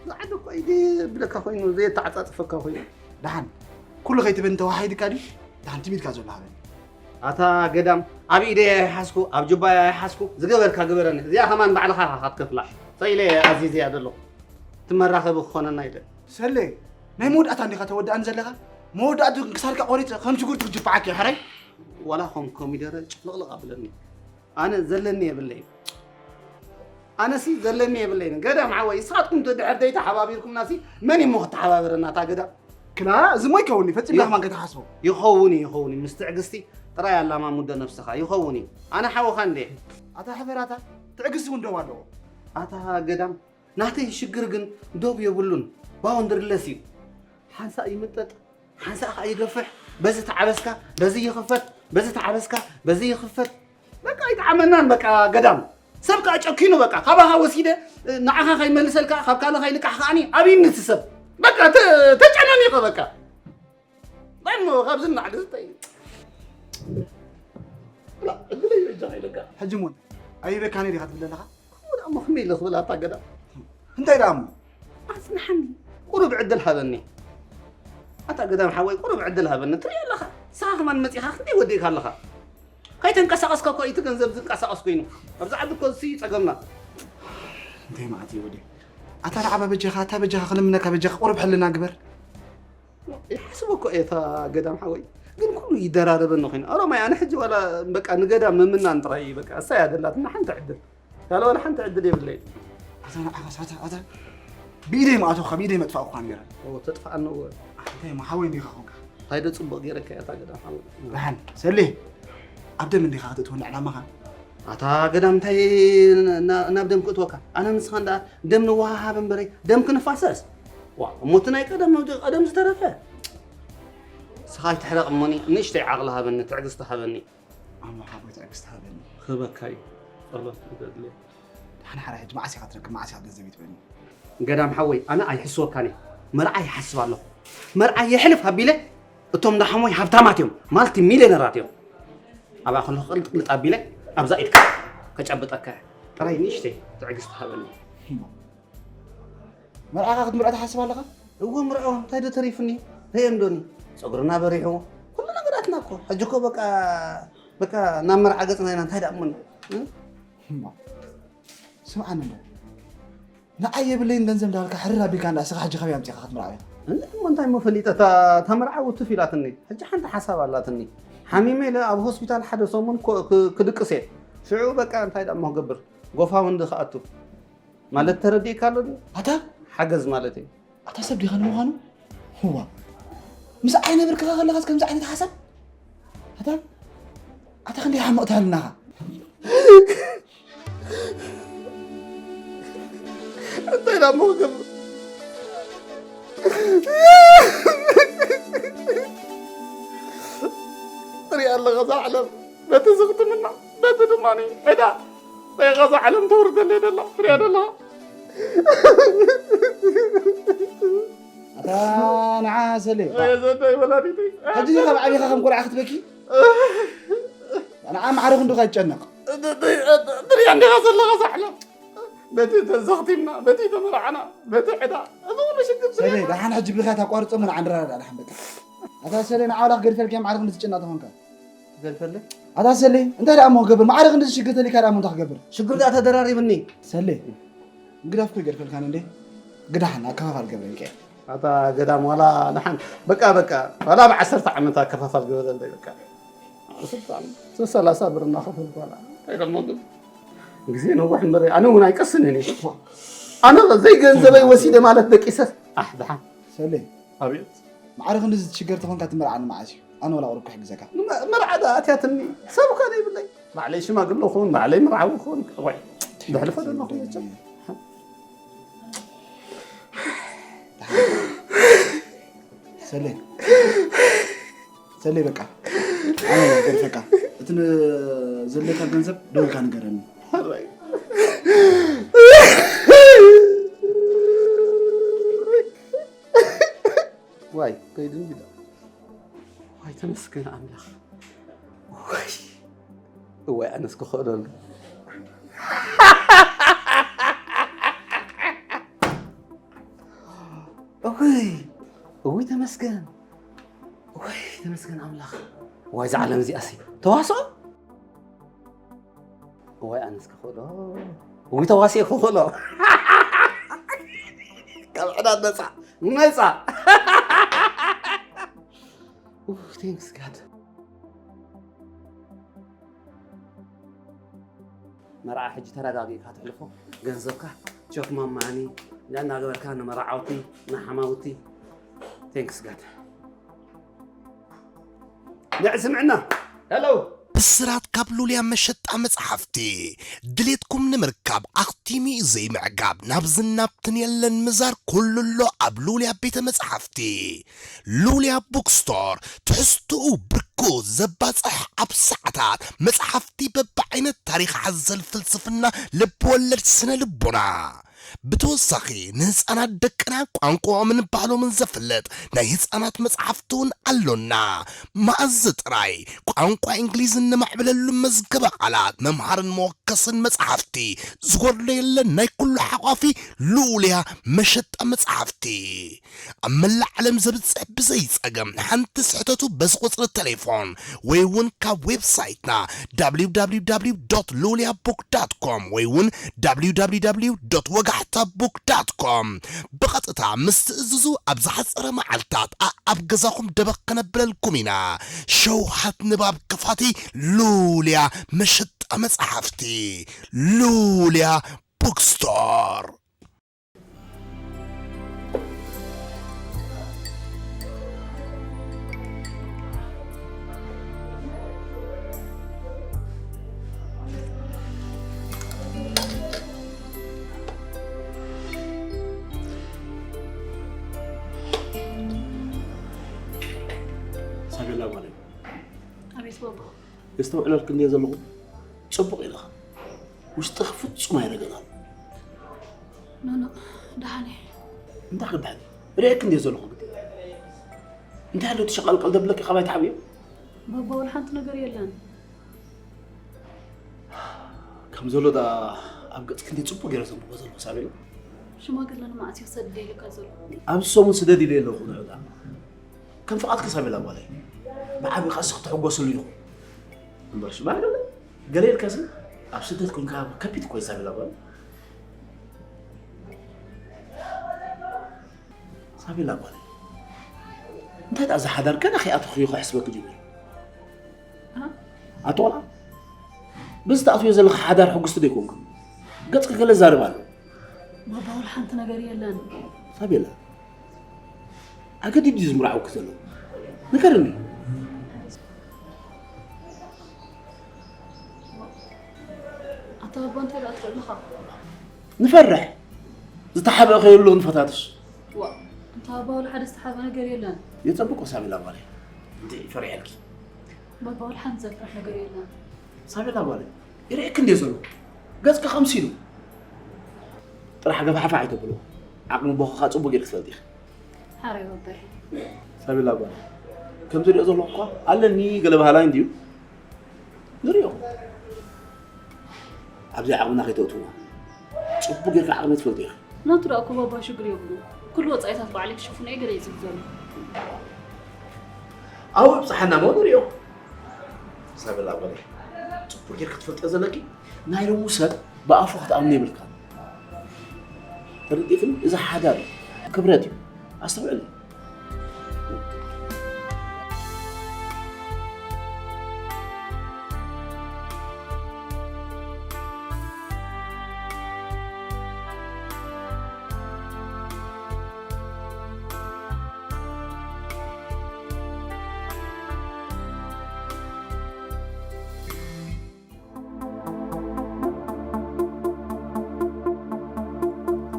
ዝዓዲ እኮ ኢደ ብለካ ኮይኑ፣ ዘየተዓጻጽፈካ ኮይኑ። ደሓን፣ ኩሉ ከይትበኒ ተወሓሒድካ ድዩ? ደሓን ትም ኢልካ ዘሎ ሃበኒ። ኣታ ገዳም፣ ኣብ ኢደይ ኣይሓዝኩ፣ ኣብ ጁባይ ኣይሓዝኩ፣ ዝገበርካ ግበረኒ። እዚኣ ከማን ባዕልኻ ኢኻ ክትከፍላ። ሰኢለ ኣዚዘያ ዘለኹ። እቲ መራኸቢ ክኾነና ኢለ። ሰሌ፣ ናይ መወዳእታ እንዲኻ ተወድኣኒ ዘለኻ? መወዳእቱ ግን ክሳድካ ቆሪጸ ከም ሽጉርቲ ክጅብዓካ እየ፣ ሕራይ። ዋላ ኾን ኮሚደረ ጭፍልቕልቕ ኣብለኒ። ኣነ ዘለኒ የብለይን። ኣነሲ ዘለኒ የብለይን። ገዳም ሓወይ፣ ንስኻትኩም ድሕር ደይተሓባቢርኩምናሲ መን እዩ እሞ ክተሓባበረና እታ ገዳም? ክላ፣ እዚ እሞ ይከውን እዩ፣ ፈጺምካ ይ-፣ ከማን ከይትሓስቦ። ይኸውን እዩ፣ ይኸውን እዩ። ምስ ትዕግስቲ ጥራይ ኣላማሙዶ ነብስኻ። ይኸውን እዩ። ኣነ ሓውኻ እንዴ? ኣታ ሕፈራታ፣ ትዕግስቲ እውን ደው ኣለዎ። ኣታ ገዳም፣ ናተይ ሽግር ግን ዶብ የብሉን፣ ባውንደሪለስ እዩ። ሓንሳእ ይምጠጥ፣ ሓንሳእ ኸኣ ይገፍሕ። በዚ ተዓበስካ፣ በዚ ይኽፈት፣ በዚ ተዓበስካ፣ በዚ ይኽፈት። በቃ ኣይጠዓመናን በቃ ገዳም። ሰብ ከኣ ጨኪኑ በቃ። ካባኻ ወሲደ ንዓኻ ከይመልሰልካ፣ ካብ ካልእ ከይልቃሕ ከኣኒ ኣብይኒ እቲ ሰብ። በቃ ተ-፣ ተጨናኒቐ በቃ። እንታይ እሞ ካብዚ ንላዕሊ እንታይ? ላ፣ እግለይ በጃኻ ኢለካ። ሕጂ እሞ ኣይበካኒ ዲኻ ትብል ዘለኻ? ከምኡ ደኣ እሞ ከመይ ኢለ ክብል ኣታ ገዳም? እንታይ ደኣ እሞ? ኣጽንሓኒ። ቁሩብ ዕድል ሃበኒ። ኣታ ገዳም ሓወይ፣ ቁሩብ ዕድል ሃበኒ። ትሪኦ ኣለኻ፣ ንስኻ ከማን መጺኻ ክንደይ ወዲእካ ኣለኻ? ከይተንቀሳቐስካ እኮ እዩ እቲ ገንዘብ ዝንቀሳቐስ ኮይኑ። ኣብዚ ዓዲ እኮ እሱ እዩ ጸገምና። እንታይ መዓት እዩ ወዲ? ኣታ ደኣ ዓባ በጃኻ፣ ኣታ በጃኻ ክልምነካ በጃኻ ቁሩብ ሕልና ግበር። ይሓስቦ እኮ እየ እታ ገዳም ሓወይ። ግን ኩሉ ይደራረበኒ ኮይኑ። ኦሮማይ ኣነ ሕጂ ዋላ በቃ ንገዳም ምምናን ጥራይ እዩ በቃ። እሳ እያ ደላትና ሓንቲ ዕድል። ካልእ ዋላ ሓንቲ ዕድል የብለይን። ኣታ ንዓኻስ ኣታ፣ ኣታ ብኢደይ ምኣተኹካ፣ ብኢደይ መጥፋእኩካ ነይረ። ኦ፣ ተጥፍኣኒ እወ። ኣታ እንታይ እሞ ሓወይ እንዲኻ ኾንካ? እንታይ ዶ ጽቡቕ ገይረካ እያ እታ ገዳም ሓወይ? ደሓን፣ ሰሌ፣ ኣብ ደም እንዲኻ ክትእትወኒ ዕላማኻ? ኣታ ገዳም እንታይ ና-፣ ናብ ደም ክእትወካ? ኣነ ንስኻን ደኣ ደም ንወሃሃብ እምበረይ፣ ደም ክንፋሰስ? ዋ፣ እሞ እቲ ናይ ቀደም፣ ቀደም ዝተረፈ። ንስኻ ኣይትሕረቕ እሞኒ፣ ንእሽተይ ዓቕሊ ሃበኒ፣ ትዕግስቲ ሃበኒ። ኣምላኽ ኣቦይ ትዕግስቲ ሃበኒ። ክህበካ እዩ። ጸሎት ይገድል። ደሓን ሓራይ ሕጂ መዓስ ኢኻ ትረክብ? መዓስ ኢኻ ገንዘብ ትበኒ? ገዳም ሓወይ፣ ኣነ ኣይሕስወካን እየ። መርዓ ይሓስብ ኣለኹ። መርዓ የሕልፍ ኣቢለ፣ እቶም ዳሕሞይ ሃብታማት እዮም፣ ማልቲ ሚልዮነራት እዮም። ኣብኣ ከለኹ ቅልጥቅልጥ ኣቢለ ኣብዛ ኢድካ ከጨብጠካ እየ። ጥራይ ንእሽተይ ትዕግስቲ ሃበኒ። እሞ መርዓኻ ክትምርዖ ትሓስብ ኣለኻ? እወ ምርዖ፣ እንታይ ዶ ተሪፉኒ? ርእየንዶኒ። ጸጉርና በሪሑ። ኩሉ ነገራትና እኮ። ሕጂ እኮ በቃ፣ በቃ ናብ መርዓ ገጽና ኢና፣ እንታይ ደኣ እሞኒ? እ? እማ፣ ስምዓኒ እንዶ። ንዓይ የብለይን ገንዘብ እንዳበልካ ሕርር ኣቢልካ እንዳ እስኻ ሕጂ ካበይ ኣምጺእካ ክትምርዓዮ? እንደ እሞ እንታይ እሞ ፈሊጠ፣ እታ፣ እታ መርዓ ውትፍ ኢላትኒ። ሕጂ ሓንቲ ሓሳብ ኣላትኒ። ሓሚመ ኢለ ኣብ ሆስፒታል ሓደ ሰሙን ኮ-፣ ክ-፣ ክድቅስ እየ። ሽዑ በቃ እንታይ ደኣ እሞ ክገብር? ጎፋውንዲ ክኣቱ። ማለት ተረዲእካ ኣሎ ድዩ? ኣታ? ሓገዝ ማለት እዩ። ኣታ ሰብ ዲኻ ንምዃኑ? ህዋ። ምስ ኣይነብርክኻ ከለኻስ ከምዚ ዓይነት ሓሳብ? ኣታ? ኣታ ክንደይ ሓመቕ ትሃልናኻ? እንታይ ደኣ እሞ ክገብር? ትሪኣ ኣለኻ እዛ ዓለም በቲ ዝኽትምና፣ በቲ ድማ ዕዳ። እንታይ እዛ ዓለም ተውርደለይ ደላ? ትሪኣ ደለኻ? ኣታ ንዓ ሰሌ፣ ባ- ኣየ ዘደይ ወላዲተይ። ሕጂ ዲኻ ኣብ ዓቢኻ ከም ቆልዓ ክትበኪ? ንዓ ማዕረ ክንዱ ከይትጨነቕ። ትሪኣ እንዲኻ ዘለኻ እዛ ዓለም። በቲ ተዘኽቲምና፣ በቲ ተመርዓና፣ በቲ ዕዳ፣ እዚ ኩሉ ሽግር ሰሌ፣ ትሪኣ። ደሓን ሕጂ ብኻ ታቋርጾ ምን ዓንድራ ደኣ ደሓን በቃ። ኣታ ሰሌ፣ ንዓ ዋላ ክገድፈልካ ማዕረ ክንዲ ትጭነቕ ተኾንካ። ትገድፈለይ? ኣታ ሰሌ፣ እንታይ ደኣ እሞ ክገብር? ማዕረ ክንዲ ሽግር ተሊካ ደኣ እሞ እንታይ ክገብር? ሽግር ደኣ ተደራሪብኒ። ሰሌ፣ ግዳፍ እኮ ይገድፈልካን እንዴ? ግዳሕን ኣከፋፋል ገብረ ሚካኤል። ኣታ ገዳም ዋላ ደሓን፣ በቃ፣ በቃ፣ ዋላ ብዓሰርተ ዓመት ኣከፋፋል ግበረለይ፣ በቃ። ዓሰርተ ዓመት፣ ሰላሳ ብር እናኸፈልኩ ዋላ። እንታይ ደሞ ግን፣ ግዜ ነዊሕ እምበር፣ ኣነ እውን ኣይቀስንን እየ። ኣነ ዘይገንዘበይ ወሲደ ማለት ደቂሰስ፣ ኣሕ፣ ደሓን። ሰሌ። ኣብየት። ማዕረ ክንዲ ዝትሽገር ተኾንካ ትመርዓኒ መዓስ እዩ? ኣነ ወላ ቁሩብ ክሕግዘካ። መ-፣ መርዓ ደኣ ኣትያትኒ፣ ሰብ እኳ ዘይብለይ። ባዕለይ ሽማግለ ኹን፣ ባዕለይ መርዓዊ ኹን፣ ዋይ፣ ዘሕልፎ ዘለኹ መቸም። ሰሌ። ሰሌ በቃ። ኣነ ገድፈካ። እቲ ን-፣ ዘለካ ገንዘብ ደውልካ ንገረኒ። ሕራይ። ኣይ ከይዱ እንዲዳ። ዋይ ተመስገን ኣምላኽ። ዋይ እዋይ ኣነስ ክኽእለሉ። እውይ እውይ ተመስገን። እውይ ተመስገን ኣምላኽ። ዋይ እዛ ዓለም እዚኣሲ ተዋስኦ። እዋይ ኣነስ ክኽእሎ። እውይ ተዋስኦ ክኽእሎ። ካብ ዕዳት ነፃ ነፃ። ኡፍ፣ thanks God። መርዓ ሕጂ ተረጋጊእካ ትሕልፎ፣ ገንዘብካ ቸክ ማማኒ እንዳገበርካ ንመርዓውቲ ንሓማውቲ። Thanks God። ንዕ ስምዕና። ሄሎ። ብስራት ካብ ሉልያ መሸጣ መጽሓፍቲ። ድሌትኩም ንምርካብ ኣኽቲሙ እዩ ዘይምዕጋብ። ናብዝን ናብትን የለን ምዛር፣ ኩሉ ኣሎ ኣብ ሉልያ ቤተ መጽሓፍቲ። ሉልያ ቡክስቶር፣ ትሕዝትኡ ብርኩት፣ ዘባጽሕ፣ ኣብ ሰዓታት መጽሓፍቲ በብዓይነት፣ ታሪኽ ሓዘል፣ ፍልስፍና፣ ልብወለድ፣ ስነ ልቦና። ብተወሳኺ ንህፃናት ደቅና ቋንቋኦምን ባህሎምን ዘፍልጥ ናይ ህፃናት መጽሓፍቲ እውን ኣሎና። መኣዝ ጥራይ ቋንቋ እንግሊዝ እነማዕብለሉ መዝገበ ቃላት፣ መምሃርን መወከስን መጽሓፍቲ ዝጎድሎ የለን። ናይ ኩሉ ሓቋፊ ሉልያ መሸጣ መጽሓፍቲ። ኣብ መላእ ዓለም ዘብጽሕ ብዘይ ጸገም ሓንቲ ስሕተቱ በዚ ቁጽሪ ቴሌፎን ወይ እውን ካብ ዌብሳይትና www.luliabook.com ወይ እውን www.ወጋሕታbook.com ብቐጥታ ምስ ትእዝዙ ኣብ ዝሓጸረ መዓልታት ኣኣብ ገዛኹም ደበኽ ከነብለልኩም ኢና። ሸውሃት ንባብ ክፋቲ ሉልያ መሸጣ መጽሓፍቲ ሉልያ ቡክስቶር። ሳቤላ ጓለይ። ኣቤት ባባ። የስተውዕለልክ እንድየ ዘለኹ። ጽቡቕ ኢልኻ። ውሽጥኺ ፍጹም ኣይረገጣን። ኖኖ፣ ደሓን እየ። እንታይ ክደሓን? ርእየክ እንድየ ዘለኹ ግን። እንታይ ኣሎ እቲ ሸቓልቀል ዘብለኪ ካባይ ትሓብዮ? ባባ፣ ወላ ሓንቲ ነገር የለን። ከም ዘሎ ደኣ ኣብ ገጽኪ እንድየ ጽቡቕ ገይረ ዘንብቦ ዘለኹ ሳቤላ። ሽማግለ ንመዓስ እዩ ክሰድድ ኢልካ ዘሎ? ኣብዚ ሰሙን ስደድ ኢለ ኣለኹ ንዑ ደኣ። ከም ፍቓድኪ ሳቤላ ጓለይ። ብዓቢ ቃልሲ ክትሕጎስሉ ኢኹ። እምበር ሽማግለ ገለ ኢልካሲ ኣብ ስደት ኮንካ ከቢድ እኮ እዩ ሳቤላ ጓለይ። ሳቤላ ጓለይ። እንታይ ደኣ እዚ ሓዳር ገና ከይኣተኽዮ ከሕስበኪ ጀሚሩ? እ? ኣቶ ቆልዓ፣ በዚ ትኣትውዮ ዘለኺ ሓዳር ሕጉስቲ ዶ ኣይኮንክን? ገጽኪ ገለ ዛርብ ኣሎ። ባባ፣ ወላ ሓንቲ ነገር የለን። ሳቤላ፣ ኣገዲዱ ድዩ ዝምርዓውኪ ዘሎ? ንገርኒ። ኣታ ባባ፣ እንታይ ደኣ ትብል ኣለኻ? ንፈርሕ። ዝተሓብአ ከየሎ ንፈታትሽ። ዋ፣ ኣታ ባባ፣ ወላ ሓደ ዝተሓብአ ነገር የለን። የጸብቆ ሳቤላ ጓለይ። እንዴ፣ ፈሪሐልኪ። ባባ፣ ወላ ሓንቲ ዘፍርሕ ነገር የለን። ሳቤላ ጓለይ፣ ይርእየኪ እንድየ ዘለኹ። ገጽኪ ከምሲሉ። ጥራሕ ገፋሕፋሕ ኣይተብሎ። ዓቕሚ ቦኽኻ ጽቡቕ ጌርኪ ትፈልጢ ኢኺ። ሓራይ ባባይ። ሳቤላ ጓል፣ ከም ዝሪኦ ዘለኹ እኳ ኣለኒ ገለ በሃላይ እንድዩ። ንሪኦ። ኣብዚ ዓቕምና ከይተእትዎ። ጽቡቕ ጌርካ ዓቕመይ ትፈልጦ ኢኺ። ናቱ ደኣ እኮ ባባ ሽግር የብሉ። ኩሉ ወጻኢታት ባዕለይ ክሽፍኖ እየ ገለ እዩ ዝብል ዘሎ። ኣብኡ ይብጽሓና እሞ ንሪኦ። ሳቤላ ጓለይ፣ ጽቡቕ ጌርኪ ትፈልጥዮ ዘለኪ፣ ናይ ሎሚ ሰብ ብኣፉ ክትኣምኒ የብልካን። ተረዲእክኒ? እዚ ሓዳር እዩ፣ ክብረት እዩ። ኣስተውዕሊ።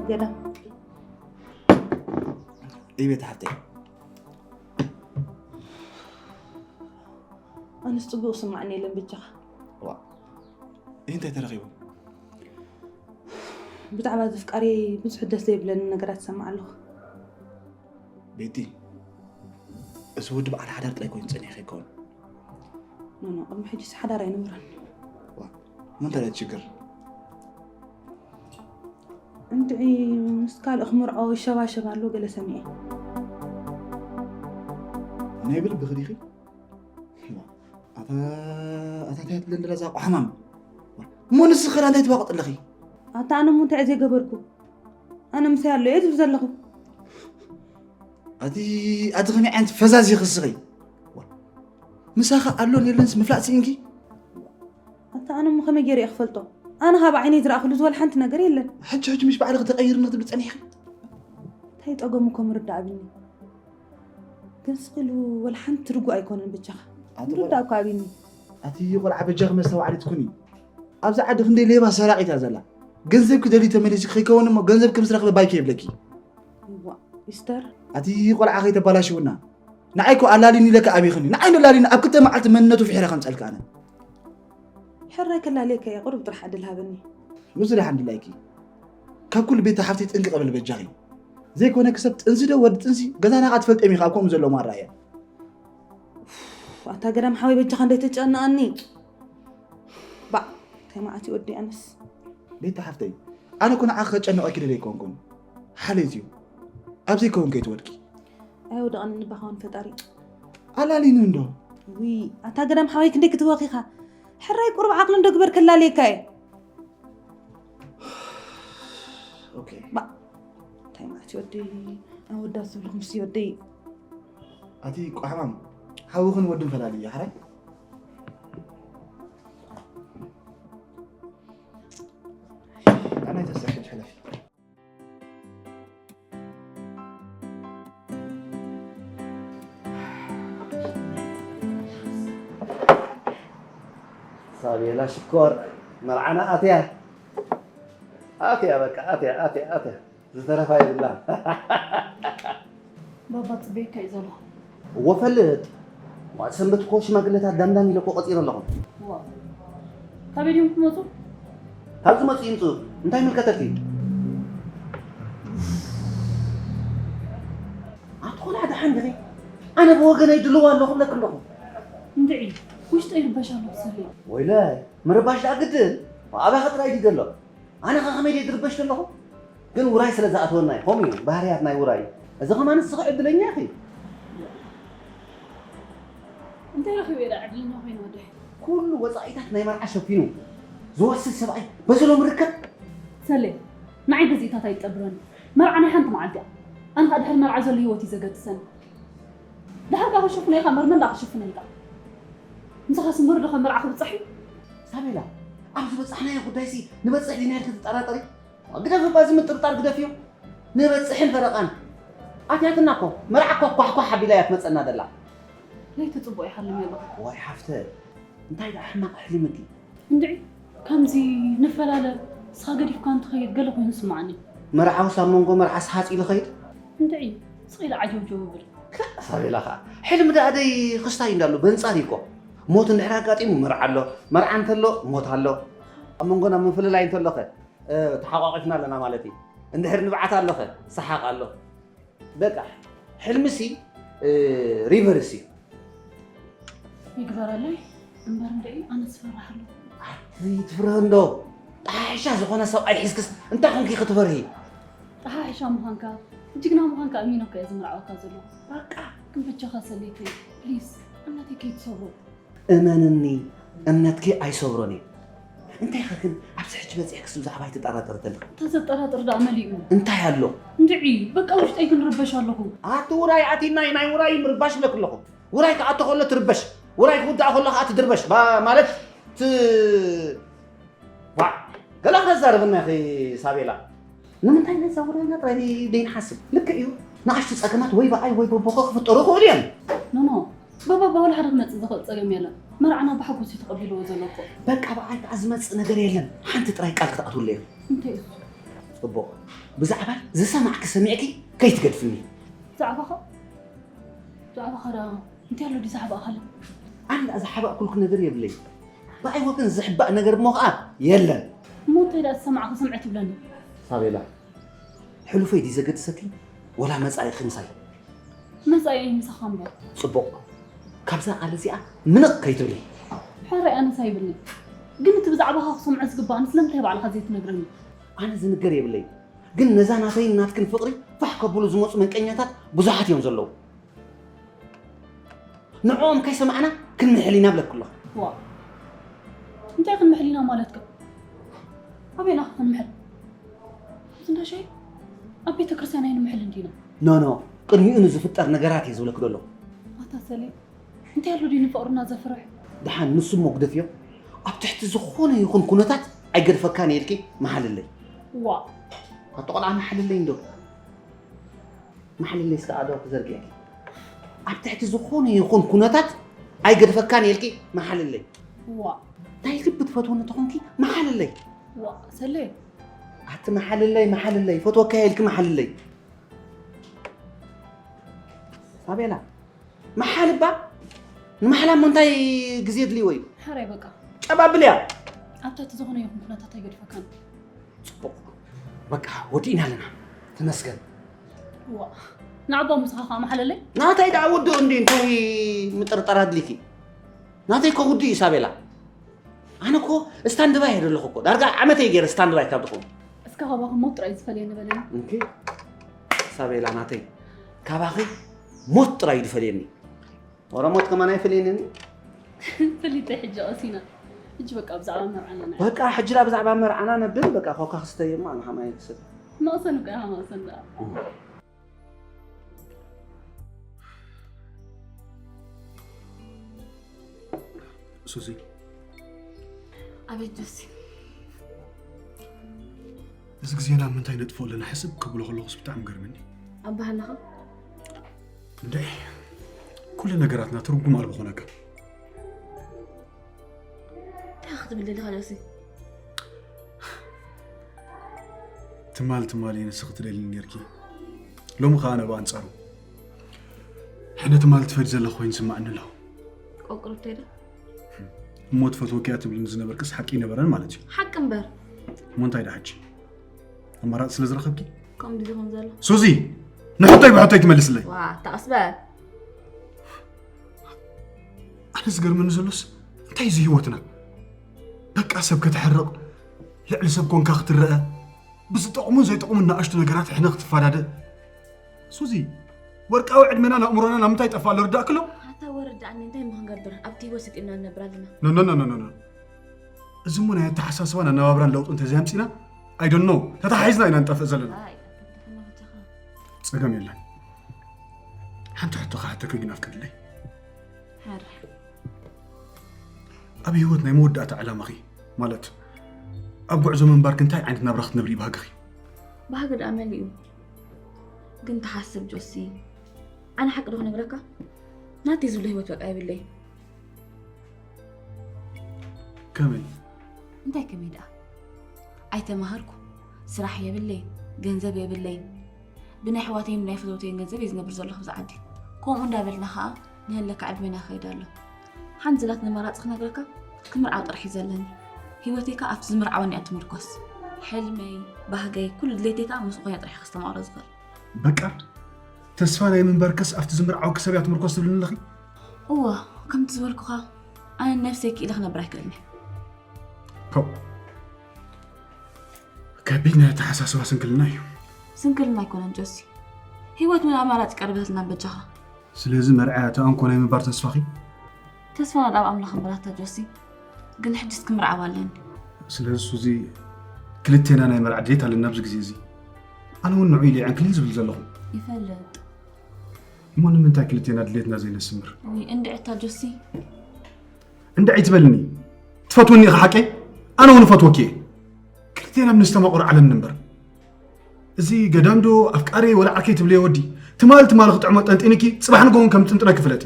ገዳም። እይ ቤት ሓፍተይ። ኣነስ ጽቡቕ ስማዕኒ የለን በጃኻ። ዋ፣ ይህ እንታይ ተረኺቡ? ብዛዕባ እዚ ፍቃሪ ብዙሕ ደስ ዘይብለኒ ነገራት እሰምዕ ኣለኹ። ቤቲ፣ እቲ ወዲ በዓል ሓዳር ጥራይ ኮይኑ ጸኒሑ ከይከውን። ኖኖ፣ ቅድሚ ሕጂስ ሓዳር ኣይነበረን። ዋ፣ ምንታይ ድኣ እቲ ሽግር? እንድዒ ምስ ካልእ ክምርዖ ይሸባሸብ ኣሎ ገለ ሰሚዐ። ናይ ብልቢ ክዲኺ? ዋ፣ ኣታ ኣታ እንታይ ትብለን ደላ እዛ ቋሕማም? እሞ ንስኺ ኸ እንታይ ትባቕጥ ኣለኺ? ኣታ ኣነ እሞ እንታይ እየ ዘይገበርኩ? ኣነ ምሳይ ኣሎ እየ ዝብል ዘለኹ። ኣቲ ኣቲ ከመይ ዓይነት ፈዛዚ ክስኺ? ምሳኻ ኣሎን የለንስ ምፍላጥ ስኢንኪ? ኣታ ኣነ እሞ ከመይ ገይረ እየ ክፈልጦ? ኣነ ካብ ዓይነይ ዝረኣኽሉ ዝወል ሓንቲ ነገር የለን። ሕጂ ሕጂ ምሽ ባዕልኺ ተቐይርኒ ክትብል ጸኒሕኺ? እንታይ ጸገሙ እኮ ምርዳእ ኣብኒ። ግን ስኺሉ ወል ሓንቲ ርጉእ ኣይኮነን በጃኻ። ኣቲ ምርዳእ እኮ ኣብኒ። ኣቲ ቆልዓ በጃኺ መስተዋዕሊት ኩኒ። ኣብዚ ዓዲ ክንደይ ሌባ ሰራቒት እያ ዘላ። ገንዘብኪ ደልዩ ተመሊስኪ ከይከውን እሞ ገንዘብኪ ምስ ረኽበ ባይ ከይብለኪ። እዋ፣ ይስተር። ኣቲ ቆልዓ ከይተባላሽውና። ንዓይ እኮ ኣላሊኒ ኢለካ ኣቢኽኒ። ንዓይ ንላሊኒ ኣብ ክልተ መዓልቲ መንነቱ ፍሒረ ከምጸልካ ኣነ። ሕራይ ክላለየካ እየ፣ ቁሩብ ጥራሕ ዕድል ሃበኒ። ብዙሕ ደሓን ድላይኪ። ካብ ኩሉ ቤት ሓፍቲ ጥንቅቕ በል በጃኺ። ዘይኮነ ክሰብ ጥንሲ ዶ ወዲ ጥንሲ ገዛና ካ ትፈልጥ ኢኻ ኣብ ከምኡ ዘሎ ማራ እያ። ኣታ ገዳም ሓወይ በጃኻ እንዳይተጨንኣኒ። ባዕ፣ እንታይ መዓት እዩ ወዲ ኣነስ። ቤት ሓፍተይ፣ ኣነ እኮ ንዓኺ ከጨንቐኪ ደለ ኣይኮንኩን። ሓልዮት እዩ። ኣብ ዘይከውን ከይትወድቂ። ኣይወደቐኒ ንባኻውን ፈጣሪ። ኣላሊኒ እንዶ። ውይ፣ ኣታ ገዳም ሓወይ ክንደይ ክትወኺኻ። ሕራይ ቁሩብ ዓቕሊ እንዶ ግበር ከላለየካ እየ። ኦኬ። ባ፣ እንታይ ማለት እዩ ወደይ? ኣወዳት ዝብልኹም ሲ ወደይ። ኣቲ ቋሕማም፣ ሓውኽን ወድን ፈላልዩ፣ ሓራይ? ኣናይ ተሳሕጅ ሕለፊ። ሳቤላ ሽኮር፣ መርዓና ኣትያ። ኣትያ በቃ፣ ኣትያ፣ ኣትያ፣ ኣትያ። ዝተረፋ የብላን። ባባ ጽበየካ እዩ ዘሎ። እዎ ፈልጥ። ዋት ሰንበት እኮ ሽማግለታት ዳምዳም ኢለ እኮ ቆጺረ ኣለኹ። ዋው። ካበይ ድዮም ክመጹ? ካብ ዝመጹ ይምጹ። እንታይ ምልከተኪ? ኣቲ ቆልዓ ደሓን ድኺ? ኣነ ብወገነይ ድልዋ ኣለኹ ብለኪ ኣለኹ። እንድዒ፣ ውሽጠይ ይርበሽ ኣሎ ብሰለይ። ወይለ፣ ምርባሽ ደኣ ግድን። ኣባኺ ጥራይ ድዩ ዘሎ? ኣነ ኸ ከመይ ድየ ድርበሽ ዘለኹ? ግን ውራይ ስለ ዝኣተወና እዩ። ከምኡ እዩ ባህርያት ናይ ውራይ። እዚ ኸማን ንስኺ ዕድለኛ ኢኺ። እንታይ ረኺበ እየ ደኣ ዕድለኛ ኮይነ ወደይ? ኩሉ ወጻኢታት ናይ መርዓ ሸፊኑ ዝወስድ ሰብኣይ በዚ ሎሚ ርከብ። ሰሌ፣ ንዓይ ገዚእታት ኣይትጠብረኒ። መርዓ ናይ ሓንቲ መዓልቲ እያ። ኣነ ኸኣ ድሕሪ መርዓ ዘሎ ህይወት እዩ ዘገድሰኒ። ድሓር ከኣ ክሽፍኖ ኢኻ እምበር መን ደኣ ክሽፍነልካ? ምሳኻስ እምበር ዶ ካብ መርዓ ክብጻሕ እዩ? ሳቤላ፣ ኣብ ዝበጻሕናዮ ጉዳይሲ ንበጽሕ ዲና ኢልኪ ትጠራጠሪ? ግደፊ እባ እዚ ምጥርጣር ግደፍዮ። ንበጽሕን ፈረቓን። ኣትያትና እኮ፣ መርዓ እኮ ኳሕኳሕ ኣቢላ እያ ትመጸና ዘላ። ለይቲ ጽቡቕ ይሓልም ኣለኹ። ዋይ ሓፍተ፣ እንታይ ደኣ ሕማቕ ኣሕሊምኪ? እንድዒ፣ ከምዚ ንፈላለ፣ ንስኻ ገዲፍካ እንትኸይድ ገለ ኮይኑ ይስምዓኒ። መርዓውስ ኣብ መንጎ መርዓስ ሃጽ ኢሉ ኸይድ? እንድዒ፣ ስቕ ኢለ ዓጀውጀው እብል። ክላእ ሳቤላ ኸኣ፣ ሕልሚ ደኣ ደይ ክስታይ እንዳሎ፣ በንጻር እዩ እኮ። ሞት እንድሕር ኣጋጢሙ መርዓ ኣሎ፣ መርዓ እንተሎ ሞት ኣሎ። ኣብ መንጎና ምፍልላይ እንተሎ ኸ፣ እ፣ ተሓቋቒፍና ኣለና ማለት እዩ። እንድሕር ንብዓት ኣሎ ኸ፣ ሰሓቕ ኣሎ። በቃ፣ ሕልምሲ፣ እ፣ ሪቨርስ እዩ። ይግበረለይ እምበር እንድዒ፣ ኣነስ እፈርሕ ኣለኹ። ኣቲ ትፍርህ እንዶ፣ ጠሓሕሻ ዝኾነ ሰብኣይ ሒዝክስ እንታይ ኮንኪ ክትፈርሂ? ጠሓሕሻ ምዃንካ፣ ጅግና ምዃንካ ኣሚኖካ እየ ዝምርዓወካ ዘለኹ። በቃ፣ ግን በጃኻ ሰለይተይ፣ ፕሊዝ፣ እምነተይ ከይትሰብሮ። እመንኒ፣ እምነትኪ ኣይሰብሮን እየ። እንታይ ኸ ግን ኣብዚ ሕጂ በጺሕክስ ብዛዕባ ኣይትጠራጠሪ ዘለኺ? እንተ ዘጠራጥር ደኣ መሊኡ። እንታይ ኣሎ? እንድዒ፣ በቃ ውሽጠይ ክንርበሽ ኣለኹ። ኣቲ ውራይ ኣቲናይ ናይ ውራይ ምርባሽ ብለክ ኣለኹ። ውራይ ክኣቶ ከሎ ትርበሽ፣ ውራይ ክውዳእ ከሎ ከዓ ትድርበሽ። ባ-፣ ማለት ት-፣ ዋ፣ ገለ ክተዛርብና ኢኺ ሳቤላ። ንምንታይ ነዛ ውራይና ጥራይ ደይንሓስብ? ልክዕ እዩ፣ ንኣሽቱ ጸገማት ወይ ብኣይ ወይ በቦኸ ክፍጠሩ ይኽእሉ እዮም። ኖኖ፣ ብባባ ዋላ ሓደ ክመጽእ ዝኽእል ጸገም የለን። መርዓና ብሓጎስ እዩ ተቐቢልዎ ዘሎ እኮ። በቃ ብኣይ ከዓ ዝመጽእ ነገር የለን። ሓንቲ ጥራይ ቃል ክትኣትውለይ ኢኺ። እንታይ እዩ? ጽቡቕ። ብዛዕባይ ዝሰማዕኪ ሰሚዕኪ ከይትገድፍኒ። ዛዕባኻ? ዛዕባኻ ደኣ እንታይ ኣሎ ድዩ ዝሓባእኻለይ? ኣነ ደኣ ዝሓባእኩልኪ ነገር የብለይ። ብኣይ ወገን ዝሕባእ ነገር እሞ ኸዓ የለን። እሞ እንታይ ደኣ ዝሰማዕኺ ስምዒ ትብለኒ? ሳቤላ፣ ሕሉፈይ ድዩ ዘገድሰኪ ወላ መጻኢኺ ምሳይ? መጻኢ ምሳኻ እምበር። ጽቡቕ። ካብዛ ቃል እዚኣ ምንቕ ከይትብሊ። ሕራይ ኣነስ ኣይብልኒ። ግን እቲ ብዛዕባኻ ክሰምዖ ዝግባእኒ ስለምንታይ ባዕልኻ ዘይትነግረኒ? ኣነ ዝንገር የብለይ። ግን ነዛ ናተይን ናትክን ፍቕሪ ፋሕ ከብሉ ዝመፁ መንቀኛታት ብዙሓት እዮም ዘለዉ። ንዕኦም ከይሰማዕና ክንምሕል ኢና ብለኪ ኣለኹ። ዋ እንታይ ክንምሕል ኢና ማለትካ? ኣበይና ክንምሕል? ዝንዳሸይ ኣብ ቤተ ክርስቲያን ኣይንምሕል እንዲና። ኖ ኖ ቅድሚኡ ንዝፍጠር ነገራት እየ ዝብለኪ ዘሎ። ኣታ ሰሌ እንታይ ኣሎ ድዩ ንፍቕርና ዘፍርሕ? ደሓን ንሱ እሞ ግደፍዮ። ኣብ ትሕቲ ዝኾነ ይኹን ኩነታት ኣይገድፈካን እየ ኢልኪ መሓልለይ። ዋ ኣቶ ቆልዓ መሓልለይ እንዶ። መሓልለይ እስከ ኣእዳውኪ ዘርጊሐ። ኣብ ትሕቲ ዝኾነ ይኹን ኩነታት ኣይገድፈካን እየ ኢልኪ መሓልለይ። ዋ ናይ ልቢ ትፈትውኒ ተኾንኪ መሓልለይ። ዋ ሰሌ ኣቲ መሓልለይ መሓልለይ ፈትወካ እየ ኢልኪ መሓልለይ። ሳቤላ መሓል እባ ንመሓላ እሞ እንታይ ግዜ የድልይዎ እዩ? ሕራይ በቃ ጨባብልያ። ኣብታ እቲ ዝኾነ ይኹን ኩነታት ኣይገድፈካን። ፅቡቕ በቃ ወዲእና ኣለና። ተመስገን። ዋ ንዓባ ምሳኻ ከዓ መሓለለይ። ናተይ ደኣ ወድኡ እንዲ እንታይ ምጥርጠር ኣድሊኪ? ናተይ እኮ ውድእ እዩ ሳቤላ። ኣነ እኮ ስታንድባይ እየ ዘለኹ እኮ ዳርጋ ዓመተይ ገይረ ስታንድባይ ካብ ድኹም። እስከ ካባኺ ሞት ጥራይ ዝፈልየኒ በለኒ። እንኪ ሳቤላ ናተይ ካባኺ ሞት ጥራይ እዩ ዝፈልየኒ። ወረ ሞት ከማን ኣይፈልየንን እዩ። ፈሊጠ ሕጂ ቀሲና። ሕጂ በቃ ብዛዕባ መርዓና ንዓ። በቃ ሕጂ ዳ ብዛዕባ መርዓና ነብል በቃ ኮካ ክስተየ እሞ ኣነ ከማይ ክስተ። መቕሰን እኮ ኢኻ መቕሰን ደኣ። ሱዚ ኣቤት ጆሲ። እዚ ግዜና ኣብ ምንታይ ነጥፍኦ ኣለና ሕስብ ክብሎ ከለኹስ ብጣዕሚ ገርመኒ። ኣባህላኻ እንደ ኩሉ ነገራትና ትርጉም ኣልቦ ኾነካ። እንታይ ክትብል ደሊኻ ጆሲ? ትማል ትማል እየ ንስኺ ትደልኒ ነርኪ። ሎሚ ኸኣ ኣነ ብኣንጻሩ ሕነ ትማል ትፈዲ ዘለኺ ኮይኑ ይስምዓኒ ኣሎ። ቆቅርብተይ ዶ? እሞ ትፈትወኪ እያ ትብልኒ ዝነበርክስ ሓቂ ኣይነበረን ማለት እዩ። ሓቂ እምበር። እሞ እንታይ ደኣ ሕጂ? ኣማራጺ ስለ ዝረኸብኪ? ከምኡ ድዩ ዝኸውን ዘሎ? ሱዚ! ንሕቶይ ብሕቶይ ትመልስለይ። ዋ፣ ተቐስ በል። ኣነ ዝገርመኒ ዘሎስ እንታይ እዚ ህይወትና በቃ ሰብ ከተሕርቕ ልዕሊ ሰብ ኮንካ ክትረአ ብዝጠቕሙን ዘይጠቕሙን ንኣሽቱ ነገራት ሕነ ክትፋዳደ ሱዚ ወርቃዊ ዕድመናን ኣእምሮናን ኣብ ምንታይ ጠፍእ ኣሎ ርዳእኪ ኣሎ ኣታ ወረዳእኒ እንታይ እሞ ክንገብር ኣብቲ ህይወት ሰጢምና ንነብር ኣለና ኖ ኖ ኖ ኖ እዚ እሞ ናይ ኣተሓሳስባን ኣነባብራን ለውጢ እንተዘይኣምፂና I don't know ተተሓሒዝና ኢና ንጠፍእ ዘለና። ኣይ፣ ኣትብድሐና በጃኻ። ፀገም የለን። ሓንቲ ሕቶ ክሓተኪ ግን ኣፍቅድለይ። ሕራይ። ኣብ ህይወት ናይ መወዳእታ ዕላማኺ ማለት ኣብ ጉዕዞ ምንባርኪ እንታይ ዓይነት ናብራ ክትነብሪ እዩ ባህግኺ? ባህጊ ደኣ መሊኡ። ግን ተሓስብ ጆሲ። ኣነ ሓቂ ዶ ክነግረካ? ናተይ ዝብሎ ህይወት በቃ የብለይ። ከመይ? እንታይ ከመይ ደኣ? ኣይተማሃርኩ፣ ስራሕ የብለይን፣ ገንዘብ የብለይን። ብናይ ኣሕዋተይን ብናይ ፈተውተይን ገንዘብ እየ ዝነብር ዘለኹ ኣብዚ ዓዲ። ከምኡ እንዳበልና ኸኣ ንህለካ ዕድመና ይኸይድ ኣሎ። ሓንቲ ዝላትኒ ኣማራጺ ክነግረካ፣ ክምርዓው ጥራሕ እዩ ዘለኒ። ህይወተይ ከኣ ኣብቲ ዝምርዓወኒ እያ ትምርኮስ። ሕልመይ፣ ባህገይ፣ ኩሉ ድሌተይ ከኣ ምስኡ ኮይነ ጥራሕ እየ ከስተማቕሮ ዝኽእል። በቃ ተስፋ ናይ ምንባርከስ ኣብቲ ዝምርዓወኪ ሰብ እያ ትምርኮስ ትብልኒ ኣለኺ? እወ፣ ከምቲ ዝበልኩኻ ኣነ ንነብሰይ ክኢለ ክነብር ኣይክእልን እየ። ፖው! ከቢድ ናይ ኣተሓሳስባ ስንክልና እዩ። ስንክልና ኣይኮነን ጆሲ፣ ህይወት እውን ኣማራፂ ቀሪባትልና በጃኻ። ስለዚ መርዓያ እቲ ኣንኮ ናይ ምንባር ተስፋኺ? ተስፋና ደኣ ኣብ ኣምላኽ እምበር ኣታ ጆሲ፣ ግን ሕጅስ ክምርዓው ኣለኒ። ስለዚ ሱዚ ክልቴና ናይ መርዓ ድሌት ኣለና ኣብዚ ግዜ እዚ። ኣነ እውን ንዑ ኢለ እየ ዕንክሊል ዝብል ዘለኹ። ይፈልጥ። እሞ ንምንታይ ክልቴና ድሌትና ዘይነስምር? ውይ እንድዒ ኣታ ጆሲ። እንድዒ ትበልኒ? ትፈትውኒ ኢኺ ሓቀይ? ኣነ እውን እፈትወኪ እየ። ክልቴና ኣብ ንስተማቕሮ ዓለም ንንበር። እዚ ገዳም ዶ ኣፍቃሪ ወላ ዓርከይ ትብልዮ ወዲ ትማል ትማል ክጥዕሞ ጠንጢንኪ ጽባሕ ንግሆ እውን ከም ጥንጥነኪ ፍለጢ።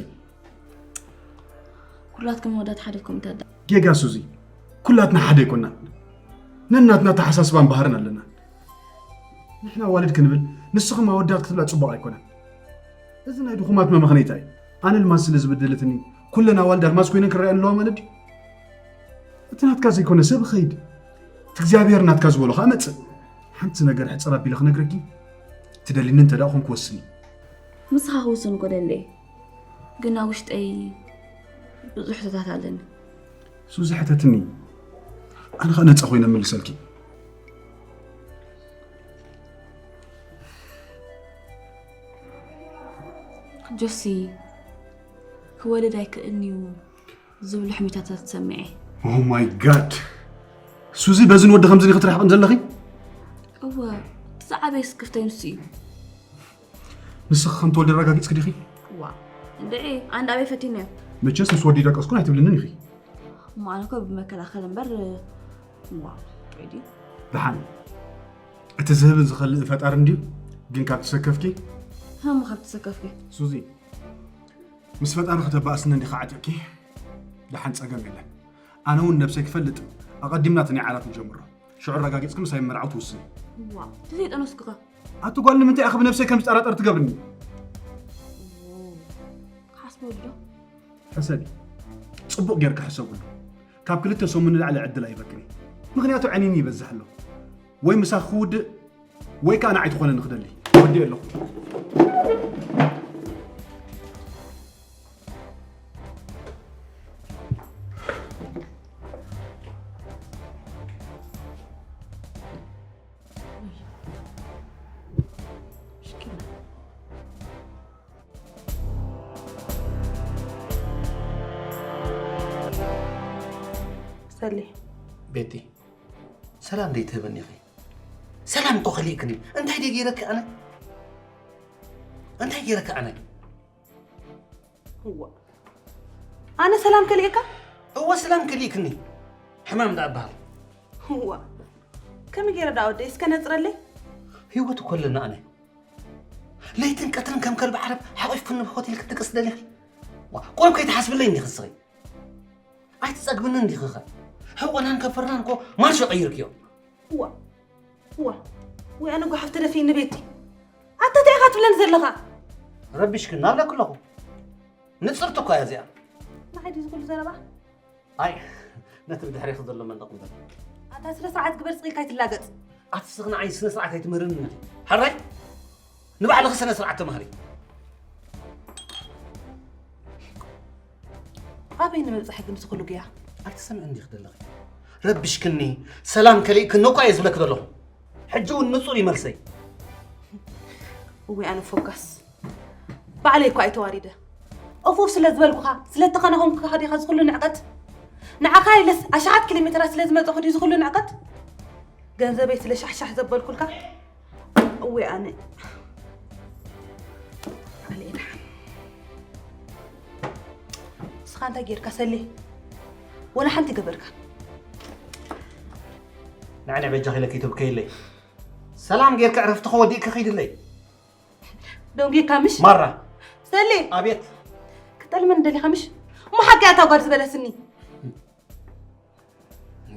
ኩላትኩም ኣወዳት ሓደ ኢኹም እንተ ደኣ። ጌጋ ሱዚ፣ ኩላትና ሓደ ኣይኮናን። ነናትና ኣተሓሳስባን ባህርን ኣለና። ንሕና ኣዋልድ ክንብል ንስኹም ኣወዳት ክትብላ ጽቡቕ ኣይኮነን። እዚ ናይ ድኹማት መመኽነይታ እዩ። ኣነ ኣልማዝ ስለ ዝበደለትኒ ኩለን ኣዋልድ ኣልማዝ ኮይነን ክረኣያ ኣለዋ ማለት ድዩ? እቲ ናትካ ዘይኮነ ሰብ ይኸይድ፣ እቲ እግዚኣብሔር ናትካ ዝበሎ ኸኣ መጽእ። ሓንቲ ነገር ሕጽር ኣቢለ ክነግረኪ፣ ትደልይኒ እንተ ደኣ ኾንኩ ወስኒ። ንስኻ ክውስን እኮ ደለየ፣ ግን ኣብ ውሽጠይ ብዙሕ ሕቶታት ኣለኒ። ሱዚ ሕተትኒ፣ ኣነ ኸ ነፃ ኮይነ መልሰልኪ። ጆሲ፣ ክወልድ ኣይክእልን እዩ ዝብሉ ሕሚታታት ሰሚዐ። Oh my God! ሱዚ፣ በዝን ወዲ ከምዝን ክትርሕቕን ዘለኺ? እወ፣ እቲ ዝዓበየ ስክፍተይ ንሱ እዩ። ንስኺ ከም ትወልዲ ኣረጋጊጽኪ ዲኺ? ዋ፣ እንድዒ፣ ኣንድ ኣበይ ፈቲነዮ? መቸስ ምስ ወዲ ደቀስኩን ኣይትብልንን ኢኺ። እሞ ኣነ እኮ ብመከላኸሊ እምበር፣ ዋ፣ ጥዑይ ድዩ? ደሓን፣ እቲ ዝህብን ዝኸልእን ፈጣሪ እንድዩ። ግን ካብ ተሰከፍኪ? እሞ ካብ ተሰከፍኪ? ሱዚ፣ ምስ ፈጣሪ ከተባእስኒ እንዲኻ ዓጢቕኪ፣ ደሓን ጸገም የለን። ኣነ እውን ነብሰይ ክፈልጥ ኣቐዲምና እቲ ናይ ዓራት ንጀምሮ። ሽዑ ኣረጋጊጽኪ ምሳይ ምርዓው ትውስኒ። ዋ፣ ተዘይጠነስኩኸ? ኣቲ ጓል፣ ንምንታይ ኢኺ ብነብሰይ ከም ዝጠራጠር ትገብርኒ? ክሓስበሉ ዶ? ሕሰቢ፣ ጽቡቕ ጌርካ ሕሰብሉ። ካብ ክልተ ሰሙን ንላዕሊ ዕድል ኣይበክን እዩ። ምኽንያቱ ዕኒን ይበዝሕ ኣሎ። ወይ ምሳኺ ክውድእ ወይ ከኣ ንዓይ ትኾነኒ ክደሊ። ወዲኤ ኣለኹ። ሰሌ፣ ቤቲ፣ ሰላም ደይትህበኒ ኢኺ? ሰላም እኮ ከሊእክኒ። እንታይ ደይ ገይረኪ ኣነ? እንታይ ገይረኪ ኣነ? እዋ፣ ኣነ ሰላም ከሊእካ? እወ፣ ሰላም ከሊእክኒ። ሕማም ደኣ እበሃል። እዋ፣ ከመይ ገይረ ደኣ ወደይ እስከ ነጽረለይ? ህይወት እኮ ኣለና ኣነ። ለይትን ቀትርን ከም ከልቢ ዓረብ ሓቂፍክኒ ሆቴል ክትድቅስ ደሊኺ? ዋ፣ ቆይ ከይትሓስብለይ እንዲኺ ንስኺ። ኣይትጸግብንን እንዲኺ ኸ? ሕቆናን ከንፈርናን እኮ ማርሾ ቀይርክዮ። እዋ፣ እዋ፣ ወይ ኣነ ጓሓፍ ተደፊእኒ ቤቲ። ኣታ እንታይ ኢኻ ትብለኒ ዘለኻ? ረቢሽክና ኣለኩ ኣለኹ። ንጽርቲ እኳ እያ እዚኣ። ንዓይ ድዩ ዝኹሉ ዘረባ? ኣይ፣ ነቲ ብድሕሬኺ ዘሎ መንደቕ እምበር። ኣታ ስነ ስርዓት ግበር፣ ስቕ ኢልካ ኣይትላገጽ። ኣቲ ስኽ ንዓይ ስነ ስርዓት ኣይትምህርኒ። ሕራይ? ንባዕልኺ ስነ ስርዓት ተማሃሪ። ኣበይ ንምብጻሕ ግን ዝኹሉ ግያ? ኣይትሰምዕን ዲኺ ዘለኺ? ረቢሽክኒ፣ ሰላም ከሊእክኒ እኳ እየ ዝብለኪ ዘለኹ። ሕጂ እውን ንጹር እዩ መልሰይ። እወ ኣነ ፎካስ ባዕለይ እኳ እየ ተዋሪደ። እፉፍ ስለ ዝበልኩኻ፣ ስለ እተኸናኸንኩኻ ዲኻ ዝኹሉ ንዕቀት? ንዓኻ ኢለስ ኣሽሓት ኪሎ ሜተራት ስለ ዝመጸኹ ድዩ ዝኹሉ ንዕቀት? ገንዘበይ ስለ ሻሕሻሕ ዘበልኩልካ? እወ ኣነ ኣልኤ ደሓን። ንስኻ እንታይ ጌርካ ሰሌ? ወላ ሓንቲ ገበርካ? ንዓይ በጃኺ ኢለኪ ትብከይለይ። ሰላም ጌርካ ዕረፍትኺ ወዲእኪ ኺድለይ። ደንጊካ ምሽ? ማራ። ሰሌ! ኣቤት። ክጠልመን ደሊኻ ምሽ? እሞ ሓቂ እታ ጓል ዝበለስኒ።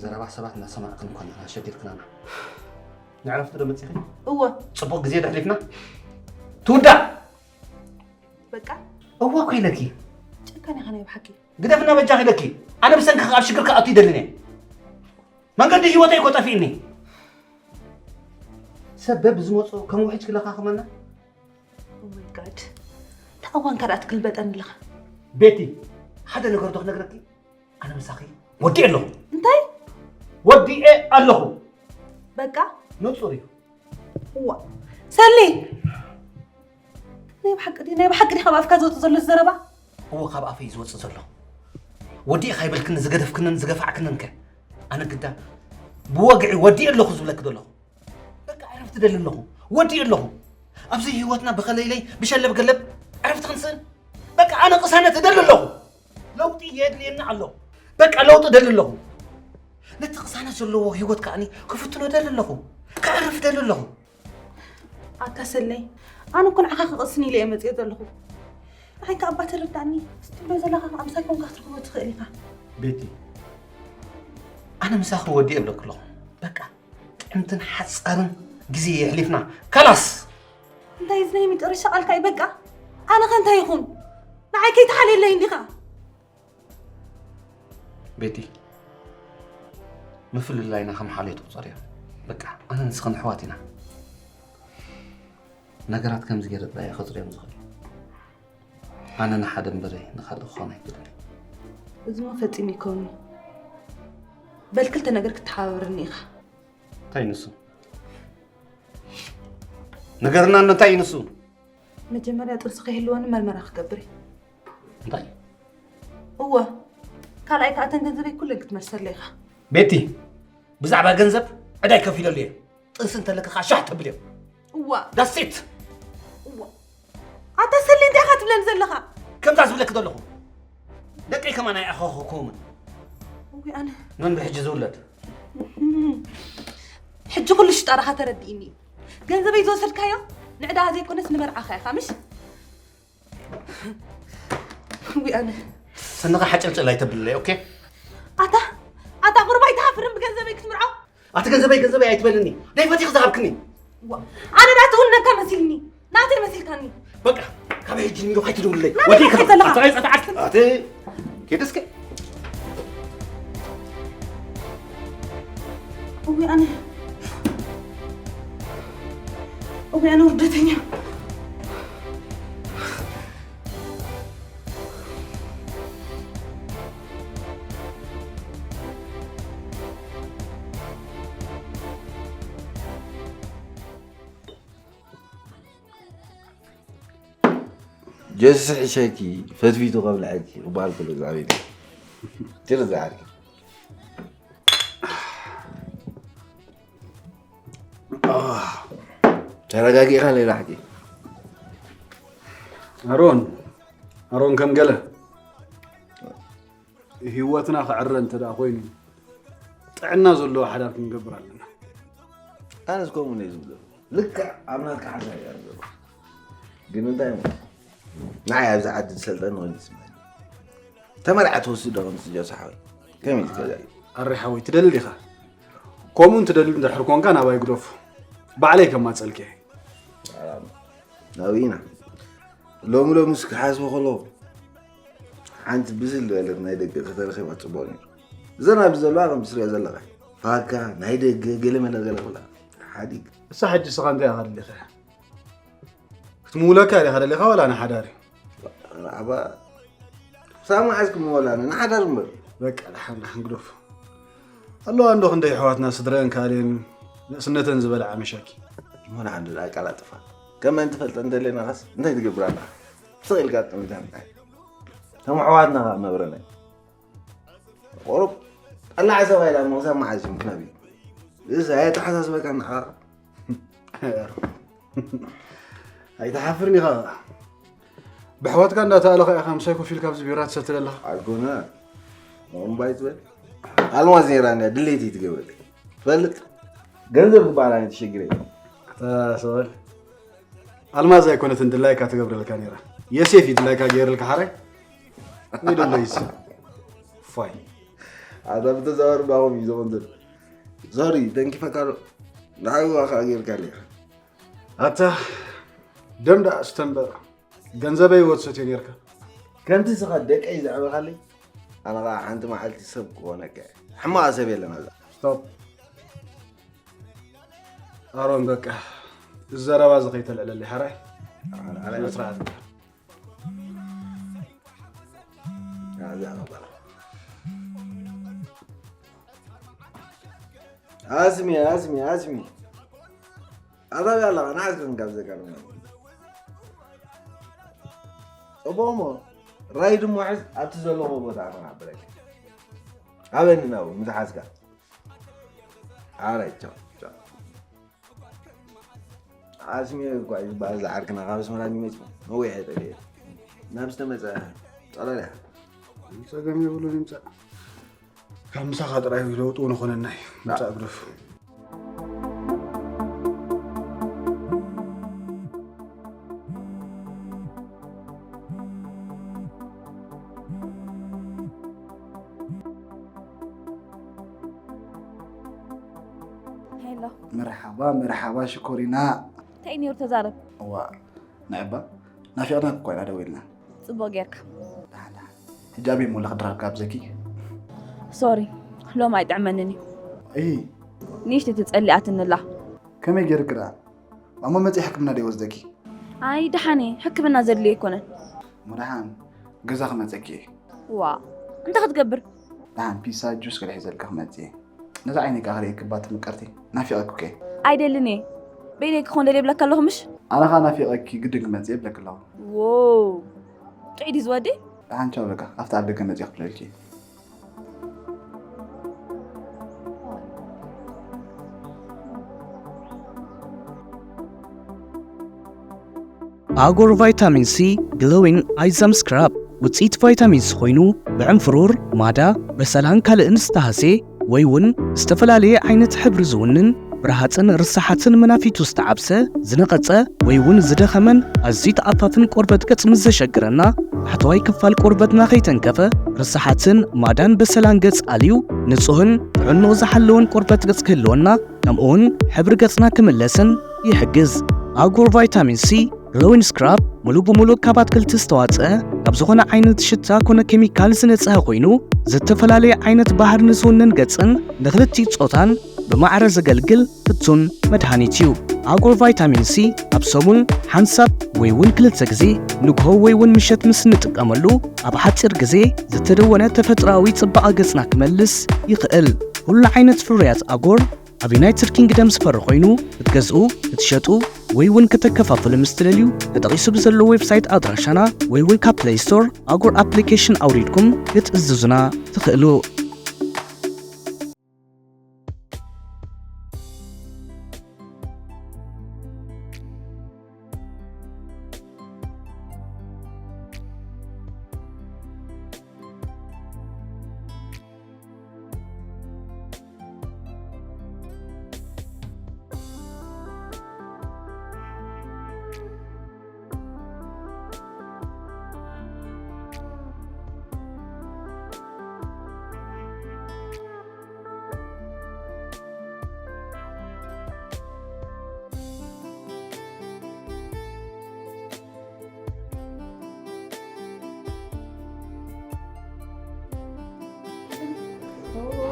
ዘረባ ሰባት እናሰማዕክን እኮ ኢና ኣሸጊርክናና። ንዕረፍቲ ዶ መጺኺ? እወ። ጽቡቕ ግዜ ዶ ኣሕሊፍና? ትውዳእ! በቃ። እወ እኮ ኢለኪ። ጨካን ኢኻ ናይ ብሓቂ። ግደፍና በጃኺ ኢለኪ። ኣነ ብሰንክኺ ኣብ ሽግር ክኣቱ ይደልን እየ። መንገዲ ህይወተይ እኮ ጠፊእኒ። ሰብ በብዝመጾ ከም ውሕጅ ክለኻኽመና? Oh my God። ተኣዋንካ ደኣ ትግልበጠኒ ኣለኻ። ቤቲ፣ ሓደ ነገር ዶ ክነግረኪ? ኣነ ምሳኺ ወዲኤ ኣለኹ። እንታይ? ወዲኤ ኣለኹ። በቃ? ንጹር እዩ። እዋ፣ ሰሊ! ናይ ብሓቂ ድዩ፣ ናይ ብሓቂ ድዩ ካብ ኣፍካ ዝወጽእ ዘሎ እዚ ዘረባ? እወ፣ ካብ ኣፈይ እዩ ዝወጽእ ዘሎ። ወዲእኻ ይበልክኒ ዝገደፍክንን ዝገፋዕክንን ከ? ኣነ ግዳ ብወግዒ ወዲኤ ኣለኹ ዝብለኪ ዘለኹ። በቃ ዕረፍቲ እደሊ ኣለኹ። ወዲኤ ኣለኹ። ኣብዚ ህይወትና ብኸለይለይ ብሸለብ ገለብ ዕረፍቲ ክንስእን? በቃ ኣነ ቅሳነት እደሊ ኣለኹ። ለውጢ የድልየኒ ኣሎ። በቃ ለውጢ እደሊ ኣለኹ። ነቲ ቅሳነት ዘለዎ ህይወት ከኣኒ ክፍትኖ እደሊ ኣለኹ። ከዕርፍ እደሊ ኣለኹ። ኣታ ሰለይ፣ ኣነ እኮ ንዓኻ ክቕስን ኢለ እየ መፅኤ ዘለኹ። ንዓይ ከኣ እባ ተረዳእኒ። እዚ ትብሎ ዘለኻ ከኣ ምሳይ ኮንካ ክትረኽቦ ትኽእል ኢኻ። ቤቲ፣ ኣነ ምሳኺ ወዲኤ እብለኪ ኣለኹ። በቃ ጥዕምትን ሓጻርን ግዜ የሕሊፍና። ካላስ! እንታይ እዚ ናይ መጨረሻ ቃልካ እዩ በቃ? ኣነ ከ እንታይ ይኹን? ንዓይ ከይትሓልየለይ እንዲኻ። ቤቲ፣ ምፍልላይና ከም ሓልዮት ቁጸርዮ። በቃ ኣነ ንስኽን ኣሕዋት ኢና። ነገራት ከምዚ ገይረ ጥራይ እየ ከጽርዮም ዝኽእል። ኣነ ንሓደ እምበረይ ንኻልእ ክኾን ኣይክእልን። እዚሞ ፈጺሙ ይከውን እዩ። በል ክልተ ነገር ክትሓባበርኒ ኢኻ። እንታይ ንሱ? ነገርና ኣሎ፣ እንታይ እዩ ንሱ? መጀመርያ ጥንሲ ከይህልወኒ መርመራ ክገብር እዩ። እንታይ? እወ፣ ካልኣይ ከኣተን ገንዘበይ ኩለን ክትመልሰለ ኢኻ። ቤቲ፣ ብዛዕባ ገንዘብ ዕዳይ ከፊለሉ እየ። ጥንሲ እንተለካ ከዓ ሻሕ ተብል እዮም። እዋ ዳሴት። እዋ ኣታ ሰሌ እንታይ ኢኻ ትብለኒ ዘለኻ? ከምዛ ዝብለክ ዘለኹ ደቀይ ከማን ኣይኣኸኹኩምን። እዊ ኣነ መን ብሕጂ ዝውለድ? ሕጂ ኩሉ ሽጣራኻ ተረዲእኒ እዩ። ገንዘበይ ዝወሰድካዮ ንዕዳ ዘይኮነስ ንመርዓኻ ኢኻ ምሽ? እዊ ኣነ ሰንኻ ሓጨልጨል ኣይተብልለይ። ኦኬ? ኣታ ኣታ ቁርባይ ትሃፍርም ብገንዘበይ ክትምርዖ? ኣቲ ገንዘበይ ገንዘበይ ኣይትበልኒ። ደይ ፈቲኽ ዝሃብክኒ። ዋ፣ ኣነ ዳ ትውነካ መሲልኒ ናተይ መሲልካኒ። በቃ ካብ ሕጂ ንዶ ኣይትደውልለይ። ናተይ ወዲእ መሲል ከ- ዘለኻ። ኣቲ- ኣቲ- ኣቲ- ኣቲ- ኬድስከ እዊ ኣነ እዊ ኣነ ውርደተኛ። ጀስስ ሕሸኪ ፈትፊቱ ከብልዐኪ ክበሃል ከሎ እግዚኣብሔር እዩ። ትርዛ ዓርኪ። ተረጋጊእካ ሌላ ሓቂ። ኣሮን ኣሮን ከም ገለ ህይወትና ክዕረ እንተ ደኣ ኮይኑ ጥዕና ዘለዎ ሓዳር ክንገብር ኣለና። ኣነስ ከምኡ ነይ ዝብሎ ልክዕ ኣብ ናትካ ሓሳብ እያ ዘሎ። ግን እንታይ እሞ ንዓይ ኣብዚ ዓዲ ዝሰልጠኒ ኮይኑ ይስምዐኒ። ተመርዓ ትወስድ ዶ ከምዚ ጀብሳ ሓወይ? ከመይ ትገዛእ? ኣረ ሓወይ ትደሊ ዲኻ? ከምኡ እንትደሊ እንድሕር ኮንካ ናባይ ግደፎ። ባዕለይ ከማፀልኪ እየ። ናብኡ ኢና። ሎሚ ሎሚ ምስ ክሓስቦ ከለኹ ሓንቲ ብስል ዝበለት ናይ ደገ ተተረኺባ ፅቡቕ ነይሩ። እዘን ኣብዚ ዘለዋ ከም ትሪኦ ዘለኻ ፋካ ናይ ደገ ገለ መለ ገለ ኩላ ሓዲግ። እሳ ሕጂ ስኻ እንታይ ኢኻ ደሊኻ? ክትምውለካ ዲኻ ደሊኻ ዋላ ንሓዳር እዩ? ኣባ ክሳብ መዓዝ ክምወላ ኣነ ንሓዳር እምበር። በቃ ደሓን ደሓን ግደፎ። ኣለዋ እንዶ ክንደይ ኣሕዋትና ስድረአን ካልየን ንእስነተን ዝበልዓ መሻኪ። እሞ ንሓደ ደኣ ኣቀላጥፋ። ከመን ትፈልጠ እንተለና ኸስ እንታይ ትገብር ኣለኻ? ስቕ ኢልካ ጥምታ እንታይ? ከም ኣሕዋትና ኸኣ መብረና እዩ። ቁሩብ ጠላዕ ሰብኣይ ኢላ እሞ ክሳብ መዓዝ እዩ ምክናብ እዩ? እዛ ኣየተሓሳስበካ ንዓኻ? ኣይትሓፍርን ኢኻ። ብሕዋትካ እንዳተኣለኻ ኢኻ ምሳይ ኮፍ ኢልካ ኣብዚ ቢራ ትሰቲ ዘለኻ። ኣልኮና እምባይ ትበል ኣልማዝ ነይራ እንድያ ድሌት ትገብረልካ ትፈልጥ ገንዘብ ክበሃል ኣይነ ተሸጊረ ኣታ ሰበል ኣልማዝ ኣይኮነትን ድላይካ ትገብረልካ ነይራ የሴፍ እዩ ድላይካ ገይርልካ ሓራይ ወይ ደሎ ይስ ፋይ ኣታ ብተዛወር ባኹም እዩ ዝኾን ዘሎ ሶሪ ተንኪፈካ ዶ ንዓይ ከዓ ጌርካ ኣለካ ኣታ ደም ደኣ ስተንበር ገንዘበይ ወትሰትዮ ኔርካ። ከምቲ ስኻ ደቀይ ዘዕበኻለይ ኣነ ኸዓ ሓንቲ መዓልቲ ሰብ ክኾነካ እየ። ሕማቕ ሰብ የለን ኣብዛ። ስቶፕ ኣሮን በቃ እዚ ዘረባ እዚ ከይተልዕለለይ ሓራይ። ስነ ስርዓት። ኣስሚ ኣስሚ ኣስሚ ኣታዊ ኣለኻ ንዓስክን ካብ ዘጋርም ጽቡቕሞ ራይድ እሞ ሕዝ ኣብቲ ዘለኹ ቦታ ኣተናብረካ ኣበኒ ናብኡ ምስ ሓዝካ ኣራይ ቻው ቻው ኣስሚ እኳ እዩ ዝበሃል ዝዓርክና ካብ ኣስመራ እዩ መፂኡ ነዊሕ እየ ጠፊኤ ናብ ዝተመፀ ጠለል እያ ጸገም የብሉን ይምፃእ ካብ ምሳኻ ጥራይ ለውጡ ንኾነና እዩ ምፃእ ግደፍ ሄሎ መርሓባ መርሓባ ሽኮሪና እንታይ ነይሩ ተዛረብ እዋ ንዕባ ናፊቕናኪ እኳ ኢና ደዊልና ጽቡቕ ጌርካ ደሓን ደሓን ሕጂ ኣበይ እሞ ኣለኺ ድራር ጋብዘኪ ሶሪ ሎም ኣይጥዕመንን እዩ እይ ንእሽቲ ትጸሊኣትንላ ከመይ ጌርኪ ደኣ እሞ መጺእ ሕክምና ደይወስደኪ ኣይ ደሓን እየ ሕክምና ዘድልዮ ኣይኮነን እሞ ደሓን ገዛ ክመፀኪ እየ። ዋ፣ እንታይ ክትገብር? ደሓን ፒሳ ጁስ ገለ ሒዘልካ ክመፅእ እየ። ነዛ ዓይነይ ከዓ ክርእየኪ እባ ምቅርቲ፣ ናፊቐኪ እኮ እየ። ኣይደልን እየ። በይነይ ክኾን ደልየ እብለካ ኣለኹ ምሽ? ኣነ ከዓ ናፊቐኪ ግድን ክመፅእ እየ እብለኪ ኣለኹ። ዎው፣ ጥዑይ ድዩ ዝወዲ? ደሓን ቻው በቃ፣ ኣብቲ ኣብ ደገ መፂእ ክድውለልኪ እየ። ኣጎር ቫይታሚን ሲ ግሎዊን ኣይዛም ስክራብ ውፅኢት ቫይታሚን ሲ ኮይኑ ብዕንፍሩር፣ ማዳ፣ በሰላን ካልእን ዝተሃስየ ወይ እውን ዝተፈላለየ ዓይነት ሕብሪ ዝውንን ብረሃፅን ርሳሓትን መናፊቱ ዝተዓብሰ፣ ዝነቐፀ ወይ እውን ዝደኸመን ኣዝዩ ተኣፋፍን ቆርበት ገፅ ምስ ዘሸግረና ታሕተዋይ ክፋል ቆርበትና ከይተንከፈ ርሳሓትን ማዳን በሰላን ገፅ ኣልዩ ንፁህን ጥዕንኡ ዝሓለወን ቆርበት ገፅ ክህልወና ከምኡውን ሕብሪ ገፅና ክምለስን ይሕግዝ። ኣጎር ቫይታሚን ሲ ግሎዊን ስክራብ ሙሉእ ብሙሉእ ካብ ኣትክልቲ ዝተዋፅአ ካብ ዝኾነ ዓይነት ሽታ ኮነ ኬሚካል ዝነፅሀ ኮይኑ ዝተፈላለየ ዓይነት ባህሪ ንዝውንን ገፅን ንክልቲኡ ፆታን ብማዕረ ዘገልግል ፍቱን መድሃኒት እዩ። ኣጎር ቫይታሚን ሲ ኣብ ሰሙን ሓንሳብ ወይ እውን ክልተ ግዜ ንግሆ ወይ እውን ምሸት ምስ እንጥቀመሉ ኣብ ሓፂር ግዜ ዝተደወነ ተፈጥሮኣዊ ፅባቐ ገፅና ክመልስ ይኽእል። ኩሉ ዓይነት ፍርያት ኣጎር ኣብ ዩናይትድ ኪንግደም ዝፈሪ ኮይኑ ክትገዝኡ፣ ክትሸጡ ወይ እውን ከተከፋፍሉ ምስ ትደልዩ ተጠቒሱ ብዘሎ ዌብሳይት ኣድራሻና ወይ እውን ካብ ፕለይ ስቶር ኣጎር ኣፕሊኬሽን ኣውሪድኩም ክትእዝዙና ትኽእሉ።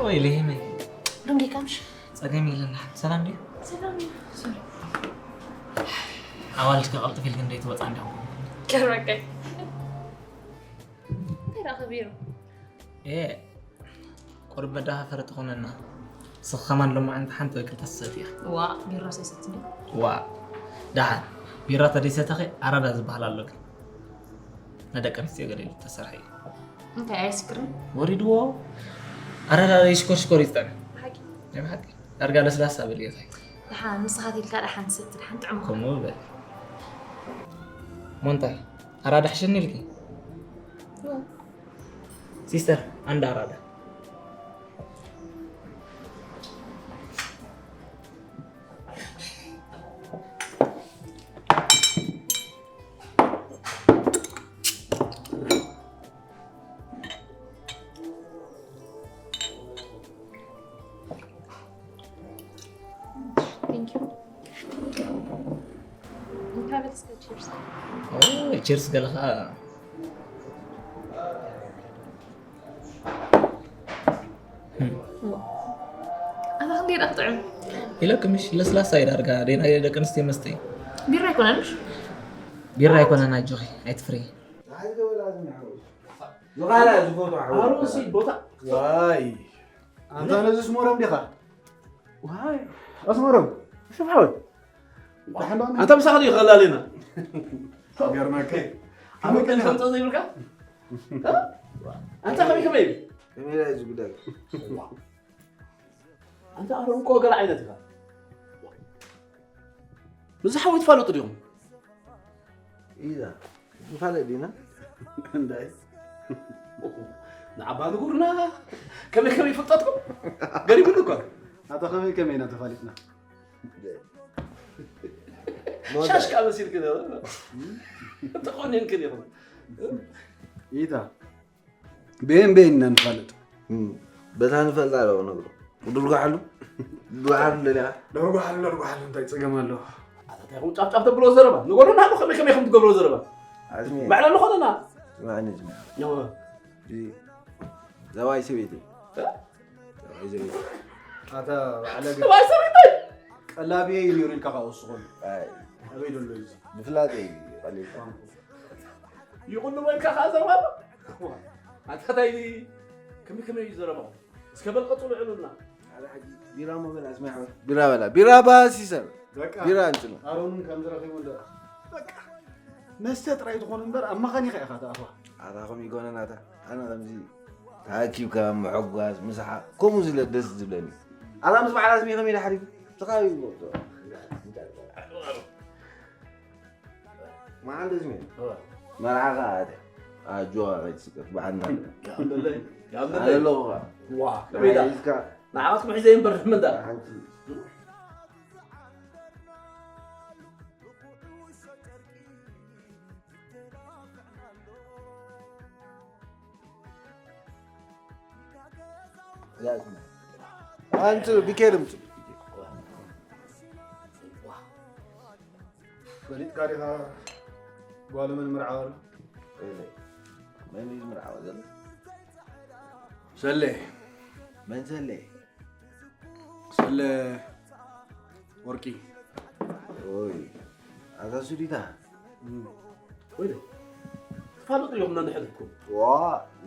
ኦይ ለይመይ ዶንጌ ካምሽ ጸገም የለን። ሰላም ድዩ? ሰላም እዩ። ሶሪ ኣዋልድ ከቐልጥፍ ኢልክ እንደ ትወጣ እንዲኹም ገረቀይ እንታይ ደኣ ከቢሩ ኤ ቁሩብ መዳፋፈሪ ትኾነና። ስኻ ከማን ሎማዓንቲ ሓንቲ ወይ ክልተ ትሰቲ ኢኻ። ዋ ቢራ ሰይሰትኒ። ዋ ደሓን ቢራ ተደይሰተኺ ኣራዳ ዝበሃል ኣሎ ግን ንደቂ ኣንስትዮ ገለ ኢሉ ተሰርሐ እዩ። እንታይ ኣይስክርን? ወሪድዎ። ኣራዳ ሽኮር ሽኮር ይዝጠም። ሓቂ ናይ ብሓቂ ዳርጋ ለስላሳ በል እዮታይ። ደሓን ንስኻ ትልካ ደሓን ትሰቲ ደሓን ጥዕሙ። ከምኡ በል። ሞንታይ ኣራዳ ሕሸኒ ኢልኪ? ሲስተር ኣንድ ኣራዳ። ቸርስ ገለ ከዓ ኣታ ክንደይ ደኣ ክጥዕም ኢለኪ ምሽ ለስላሳ እዩ ዳርጋ ደና ደቂ ኣንስትዮ መስተ እዩ። ቢራ ኣይኮነን ምሽ ቢራ ኣይኮነን ኣጆኺ ኣይትፍሪ። ዝኻላ ዝፎቶ ሓወይ ኣሮሲ ቦታ ዋይ ኣንታ ነዚ ስሞሮም ዲኻ ዋይ ኣስሞሮም ሽፍ ሓወይ ደሓን ዶ ኣንታ ምሳኻ ድዩ ከላልና ገርመከ ኣመቀ ዝፈልጦ ዘይብልካ ኣንታ ከመይ ከመይ እዩ ከመይ እዩ ዝጉዳይ ኣንታ ኣሮንቆ ገለ ዓይነት ኢኻ ብዝሓወይ ትፋለጡ ዲኹም ኢዛ ንፋለጥ ዲና እንዳይ ንዓባ ንጉርና ከመይ ከመይ ፍልጠትኩም ገሪቡኒ እኮ ኣታ ከመይ ከመይ ኢና ተፋሊጥና ሻሽካ መሲልክ ተቆኒንክ ዲኹም ኢታ ቤን ቤን ኢና ንፋለጥ በታ ንፈልጣ ዶ ነግሮ ድርጓሓሉ ድርጓሓሉ እንደሊኻ ድርጓሓሉ ድርጓሓሉ እንታይ ፀገም ኣለዎ ኣታታይኹም ጫፍጫፍ ተብሎ ዘረባ ንገሩና ኣሎ ከመይ ከመይ ከም ትገብሮ ዘረባ ባዕለ ንኾነና ዘባይ ሰበይቲ ኣታ ባዕለ ሰበይቲ ቀላብየ እዩ ነይሩ ኢልካ ከዓ ወስኾን ኣበይ ደሎ እዩ ምፍላጠይ እዩ ቀሊልካ ይቕልቦ ኢልካ ከኣ ዘረባ ኣሎ። ኣታ ታይ ከመይ ከመይ እዩ ዘረባኹም? እስከ በል ቀጽሉ ዕሉልና። ኣረ ሓጂ ቢራ እሞ በል ኣስማይ ሓወይ። ቢራ በላ። ቢራ ባሲ ሰብ። በቃ ቢራ ኣምጽሉ። ኣሮንን ከም ዝረኺቡ እንደ በቃ መስተ ጥራይ ትኾኑ እምበር ኣብ መኻኒኻ ኢኻ ትኣትዋ። ኣታ ከምኡ ይኮነን ኣታ። ኣነ ከምዚ ተኣኪብካ ምሕጓስ፣ ምሳሓቕ፣ ከምኡ ዝለ ደስ ዝብለኒ። ኣታ ምስ በዓል ኣስሚ ከመይ ኢሉ ሓሊፉ? ተኻቢቡ። መዓል ደስ ሚሉ። እወ። መርዓኻ ኣደ። ኣጆኻ ከይትስከፍ፣ በዓልና። ያምለለይ፣ ኣነ ያምለለይ። ኣለኹ ኸኣ። ዋ፣ ከመይ ኢላ? ሓይዝካ። ንዓኻትኩም ሒዘ ይንበር፣ ምንዳ? ሓንቲ። ያዝ። ኣንቱ ቢኬር ምጹ። ፈሊጥካ ዲኻ ጓል መን ምርዓው ኣሎ? ወይለይ፣ መን እዩ ዝምርዓው ዘሎ? ሰሌ። መን ሰሌ? ሰሌ ወርቂ። ኦይ፣ ኣዛ ሱዲታ። እም። ወይለይ፣ ትፋለጡ ኢኹም ነንሕድሕድኩም። ዋ፣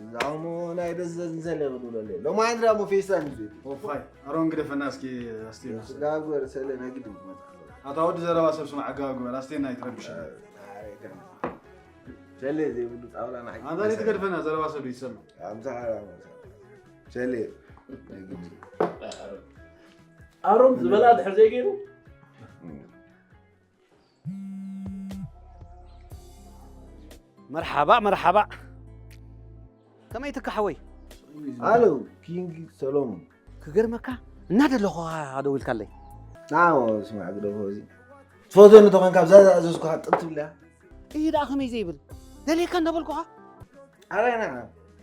እዛ እሞ ናይ ደዘዝን ሰሌ ክድውለለ። ሎማዓንቲ ደኣ እሞ ፌስታል እዩ። ኦፋይ፣ ኣሮን ግደፈና እስኪ ኣስቴር። ስጋ ግበር ሰሌ ናይ ግድን ክመጽእ ኣለዎ። ኣታ ወዲ ዘረባ ሰብ ስማዕ፣ ኣገባብ ግበር፣ ኣስቴና ኣይትረብሽ። ኣረ፣ ኣይኮነን። ሰሌ ዘይብሉ ጣውላ ንዓይ ኣንታ ዘይትገድፈና፣ ዘረባ ሰብ ይሰምዕ። ኣምሳ ሓራ፣ ኣምሳ። ሰሌ፣ ናይ ግድን። ኣሮን ዝበላ ድሕር ዘይገይሩ? መርሓባ፣ መርሓባ። ከመይ ትካ ሓወይ? ኣሎ፣ ኪንግ ሰሎሞን። ክገርመካ፣ እናደለኹ ደዊልካለይ። ናው፣ ስማዕ፣ ግደፎ እዚ። ትፈትወኒ ተኾንካ፣ ኣብዛ ዝኣዘዝኩኻ ጥብ ትብል እያ። እዩ ደኣ ከመይ ዘይብል? ደልየካ እናበልኩኻ? ኣለና፣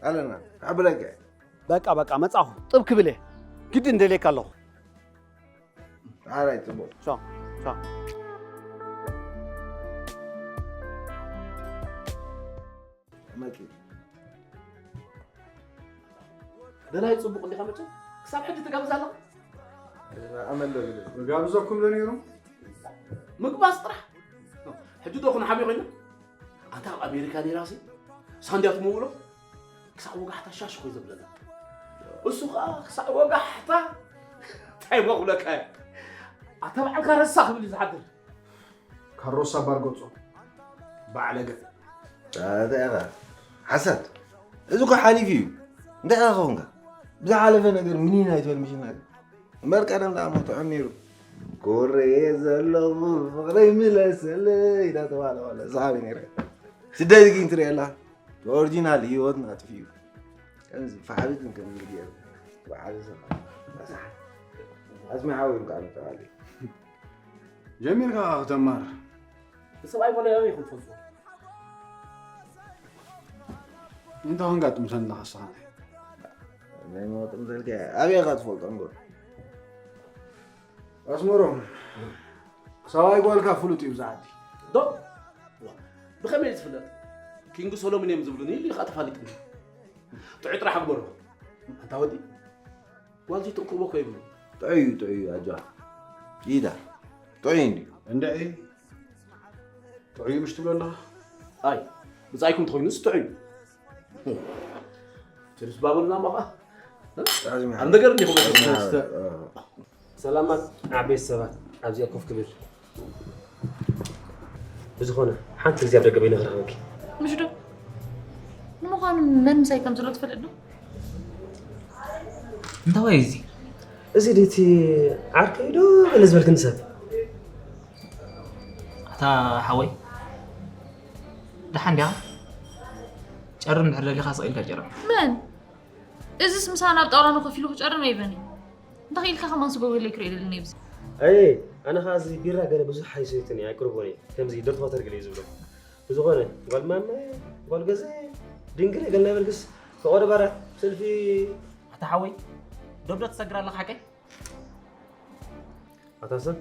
ኣለና፣ ክሕብረካ እየ። በቃ፣ በቃ፣ መጻኹ። ጥብ ክብል እየ። ግድን ደልየካ ኣለኹ። ሓራይ ጽቡቕ። ቻው፣ ቻው። መጺ። ደላይ ጽቡቕ እንዲኻ መቸም። ክሳብ ሕጂ ትጋብዝ ኣለኻ? ኣመል ዶ ግደ? ጋብዘኩም ዶ ነይሩ? ምግባዝ ጥራሕ። ሕጂ ዶ ኩን ሓሚ ኮይና? ኣንታ ኣብ ኣሜሪካ ነይራሲ ሳንድያ ትመውሎ ክሳዕ ወጋሕታ ሻሽ ኮይ ዘብለና። እሱ ኸኣ ክሳዕ ወጋሕታ እንታይ መኽብለካ እያ? ኣታ በዓልካ ረሳ ክብል እዩ ዝሓድር። ካሮሳ ባርጎጾ በዓለገ። እንታይ ኢኻ? ሓሳድ። እዚ እኮ ሓሊፉ እዩ። እንታይ ኢኻ ኾንካ? ብዝሓለፈ ነገር ምኒን ኣይትበል ምሽና። እምበር ቀደም ደኣ እሞ ጥዑም ነይሩ። ኮረየ ዘለኹ ፍቕረይ ምለሰለይ እንዳተባህለ ዋላ ዝሃበ ነይረ። ስደት ግን ትርእየላ፣ ኦሪጂናል ህይወትና ኣጥፊኡ። ከምዚ ፋሕብትን ከምዚ ገይሩ። በዓል ሰብ። ኣስሚ ሓወይ እንኳዕ መጣ በዓል። ጀሚርካ ከተማር። ንሰብኣይ ኮነ ኣበይ ኢኹም ትፈልጡ? እንታይ ኮንካ ጥምሰን ኣለኻ ንስኻ? ናይ መወጥም ዘልካ ኣበይ ኢኻ ትፈልጦ እምበር? ኣስመሮም፣ ሰብኣይ ጓልካ ፍሉጥ እዩ ብዛ ዓዲ። ዶ? ብኸመይ እዩ ዝፍለጥ? ኪንግ ሶሎሞን እዮም ዝብሉኒ ኢሉ እዩ ኸዓ ተፋሊጡኒ። ጥዑይ ጥራሕ ግበሮ። ኣንታ ወዲ፣ ጓል ዘይትእክቦ እኮ ይብሉ። ጥዑይ እዩ፣ ጥዑይ እዩ፣ ኣጆኻ። ኢዳ። ጥዑይ እንድዩ። እንድዒ። ጥዑይ ምሽ ትብሎ ኣለኻ? ኣይ፣ ብጻይኩም ተኾይኑስ ጥዑይ እዩ። ትርስ ባበልና እሞ ኸዓ። ጣዕሚ ኣብ ነገር እንዲኹም። ጣዕሚ መስተ። ኣዎ። ሰላማት ዓበይቲ ሰባት ኣብዚኣ ኮፍ ክብል። ብዝኾነ፣ ሓንቲ ግዜ ኣብ ደገ በይነ ክረኽበኪ። ምሽ ዶ? ንምዃኑ መን ምሳይ ከም ዘሎ ትፈልጥ ዶ? እንታይ እዩ እዚ? እዚ ድቲ ዓርከይ ዶ ገለ ዝበልክኒ ሰብ? ኣታ ሓወይ፣ ደሓን ዲኻ? ጨርም እንድሕር ደሊኻ ስቕ ኢልካ ጨርም። መን? እዚስ ምሳና ኣብ ጣውላ ንኮፍ ኢሉ ክጨርም ኣይበኒ። እንተኽኢልካ ከማን ስጎ ገለ ክርኢ ደልኒ ኣብዚ። ኣየ፣ ኣነ ኸኣ እዚ ቢራ ገለ ብዙሕ ኣይሰይትን እየ፣ ኣይቅርቦን እየ። ከምዚ ዶክተር ገለ እዩ ዝብሎ። ብዝኾነ፣ ጓል ማማ፣ ጓል ገዛ፣ ድንግል ገለ ናይ በልክስ፣ ፈቐዶ ባራት፣ ሰልፊ። ኣታ ሓወይ፣ ዶብ ዶ ትሰግር ኣለኻ ሓቀይ? ኣታ ሰብ፣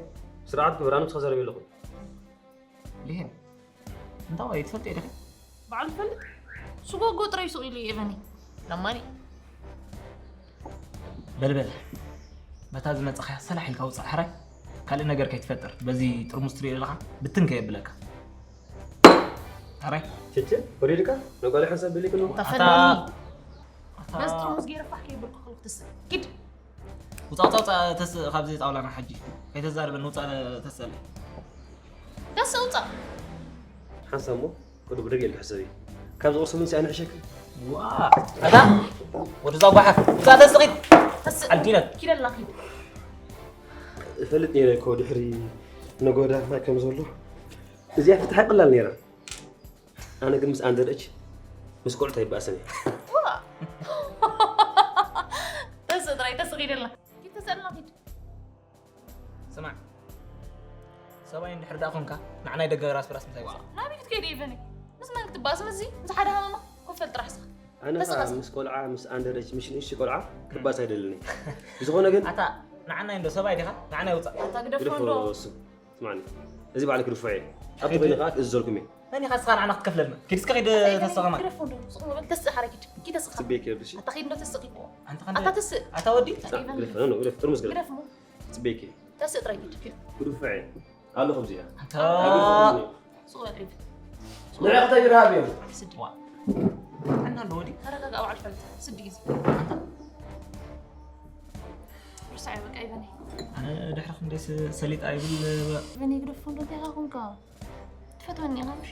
ስርዓት ግበር፣ ኣነ ምሳኻ ዘረቢ ኣለኹ። ሊሄን፣ እንታይ ወይ ትፈልጥ ኢኻ? በዓል ትፈልጥ? ስጎጎ ጥራይ ስቕ ኢሉ እዩ ኤቨኒ። ለማኒ። በልበል። በታ ዝመጻኻያ ሰላሕ ኢልካ ውጻእ ሕራይ። ካልእ ነገር ከይትፈጥር። በዚ ጥርሙስ ትሪኦ ዘለኻ ብትን ከየብለካ። ታራይ ችች ወዲድካ ነጓሊ ሓንሳብ ብሊክ ነው። ተፈለኒ። በስ ጥርሙዝ ገይረ ፋሕ ከይብልኩ ከለኩ ትስእ። ኪድ። ውፃ ውፃ ውፃ ተስእ ካብዚ ጣውላና ሓጂ። ከይተዛርበን ውፃ ተስእለ። ተስእ ውፃ። ሓንሳብ ሞ ቅዱ ብደግ ኢልክ ሕሰቢ። ካብ ዝቕስምን ሲኣን ሕሸክ። ዋ። ኣታ ወደዛ ጓሓፍ። ውፃ ተስእ ኪድ። ተስእ። ኣልዲነት። ኪደላ ኪድ። እፈልጥ ነይረ እኮ ድሕሪ ነጎዳ ማይ ከም ዘሎ። እዚኣ ፍትሓ ይቕላል ነይራ። ኣነ ግን ምስ ኣንደርች ምስ ቆልዑት ኣይበኣሰን እየ። ተስእ ጥራይ ተስእ ኪደላ። ኪድ ተስእላ ኪድ። ስማዕ ሰብኣይ እንድሕር ደኣ ኮንካ ንዓናይ ደገ ራስ ብራስ ምሳይ ውፃ። ናበይ ክትከይድ እየ በኒ? ምስ መን ክትበኣስ ምስዚ? ምስ ሓደ ሃመማ ኮፈል ጥራሕ ስኻ። ኣነ ከኣ ተስእ ምስ ቆልዓ ምስ ኣንደርች ምሽ ንእሽቲ ቆልዓ ክባስ ኣይደልን እየ። ብዝኾነ ግን ኣታ ንዓናይ እንዶ ሰብኣይ ዲኻ ንዓናይ ውፃእ። ኣታ ግደፎ ግደፎ እንዶ። እሱ ስማዕኒ እዚ ባዕለ ክድፎ እየ። ኣብቲ ኮይነ ከኣ ክእዝዘልኩም እየ። መን ኢኻ ንስኻ ንዓና ክትከፍለልና? ኪድ እስከ ኺድ ተስእ ኸማን። ግደፎ እንዶ። ስቕ በል ተስእ ሓራይ ኪድ። ኪድ ተስእ ኻማን። ጽቤኪ እየ ብልሲ። ኣታ ኺድ እንዶ ተስእ ኪድ። ኣንተ ኸንደ ኣታ ተስእ። ኣታ ወዲ። ኣታ ኢቨን። ግደፍ ነው ግደፍ ጥርሙዝ ግደፍ። ግደፍ እሞ። ጽቤኪ። ተስእ ጥራይ ኪድ። ክድፎ እየ። ኣሎ ከምዚ እያ። ኣንተ። ስቕ በል ዒድ። ንዕኽተይ ይርሃብ እዮም። ስዲ። ዋ። እና ኣሎ ወዲ። ተረጋጋ በዓል ፈልጥ። ስዲ ግዜ። ርሳዕ በቃ ኢቨን። ኣነ ድሕሪ ክንደይ ሰሊጥ ኣይብል። ኢቨን ግደፎ እንዶ እንታይ ኻ ኮንካ? ትፈትወኒ ኢኻ ምሽ?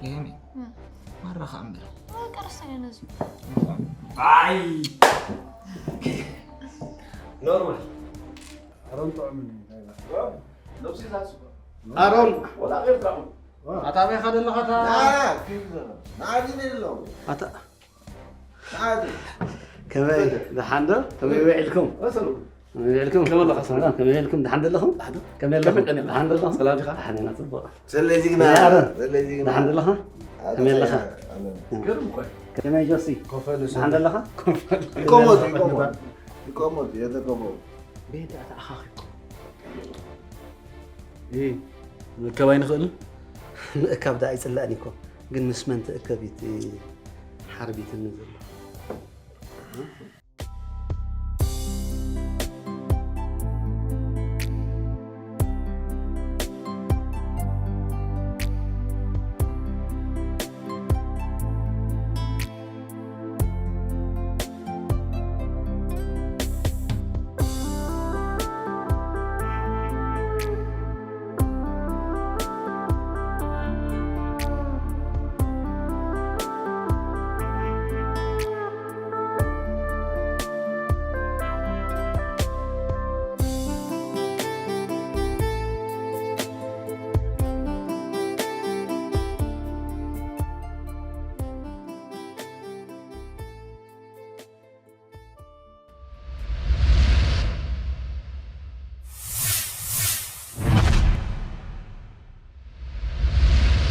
የሚ ማራ ከኣ እምበር። ቀረሳ ነዚ። ኣይ ኖርማል ኣሮን ጥዑም እዩ እንታይ ይበሃል? ኣሮን ኣታ ኣበይ ኢኻ ዘለኻ? ኣታ ንዓዲ ነይ ኣለኹ ኣታ ንዓዲ ከመይ ደሓን ዶ? ከመይ ውዒልኩም? ከመይ ውዒልኩም? ከመይ ኣለኻ ሰላም? ከመይ ውዒልኩም? ደሓን ዘለኹም? ከመይ ኣለኹም? ደሓን ዘለኹም? ሰላም ዲኻ? ደሓን ኢና ጽቡቕ። ሰለይ ጅግና፣ ሰለይ ጅግና። ደሓን ዘለኻ? ከመይ ኣለኻ? ከመይ ጆሲ? ደሓን ዘለኻ? ይቆሞት፣ ይቆሞት። ይቆሞት፣ የተቆሞት። ቤት ኣተኣኻኺብኩም። እ፣ ምእካብ ኣይንኽእልን? ምእካብ ደኣ ኣይጽላእን እኮ፣ ግን ምስ መን ትእከብ እዩ እቲ ሓርቢትኒ ዘሎ።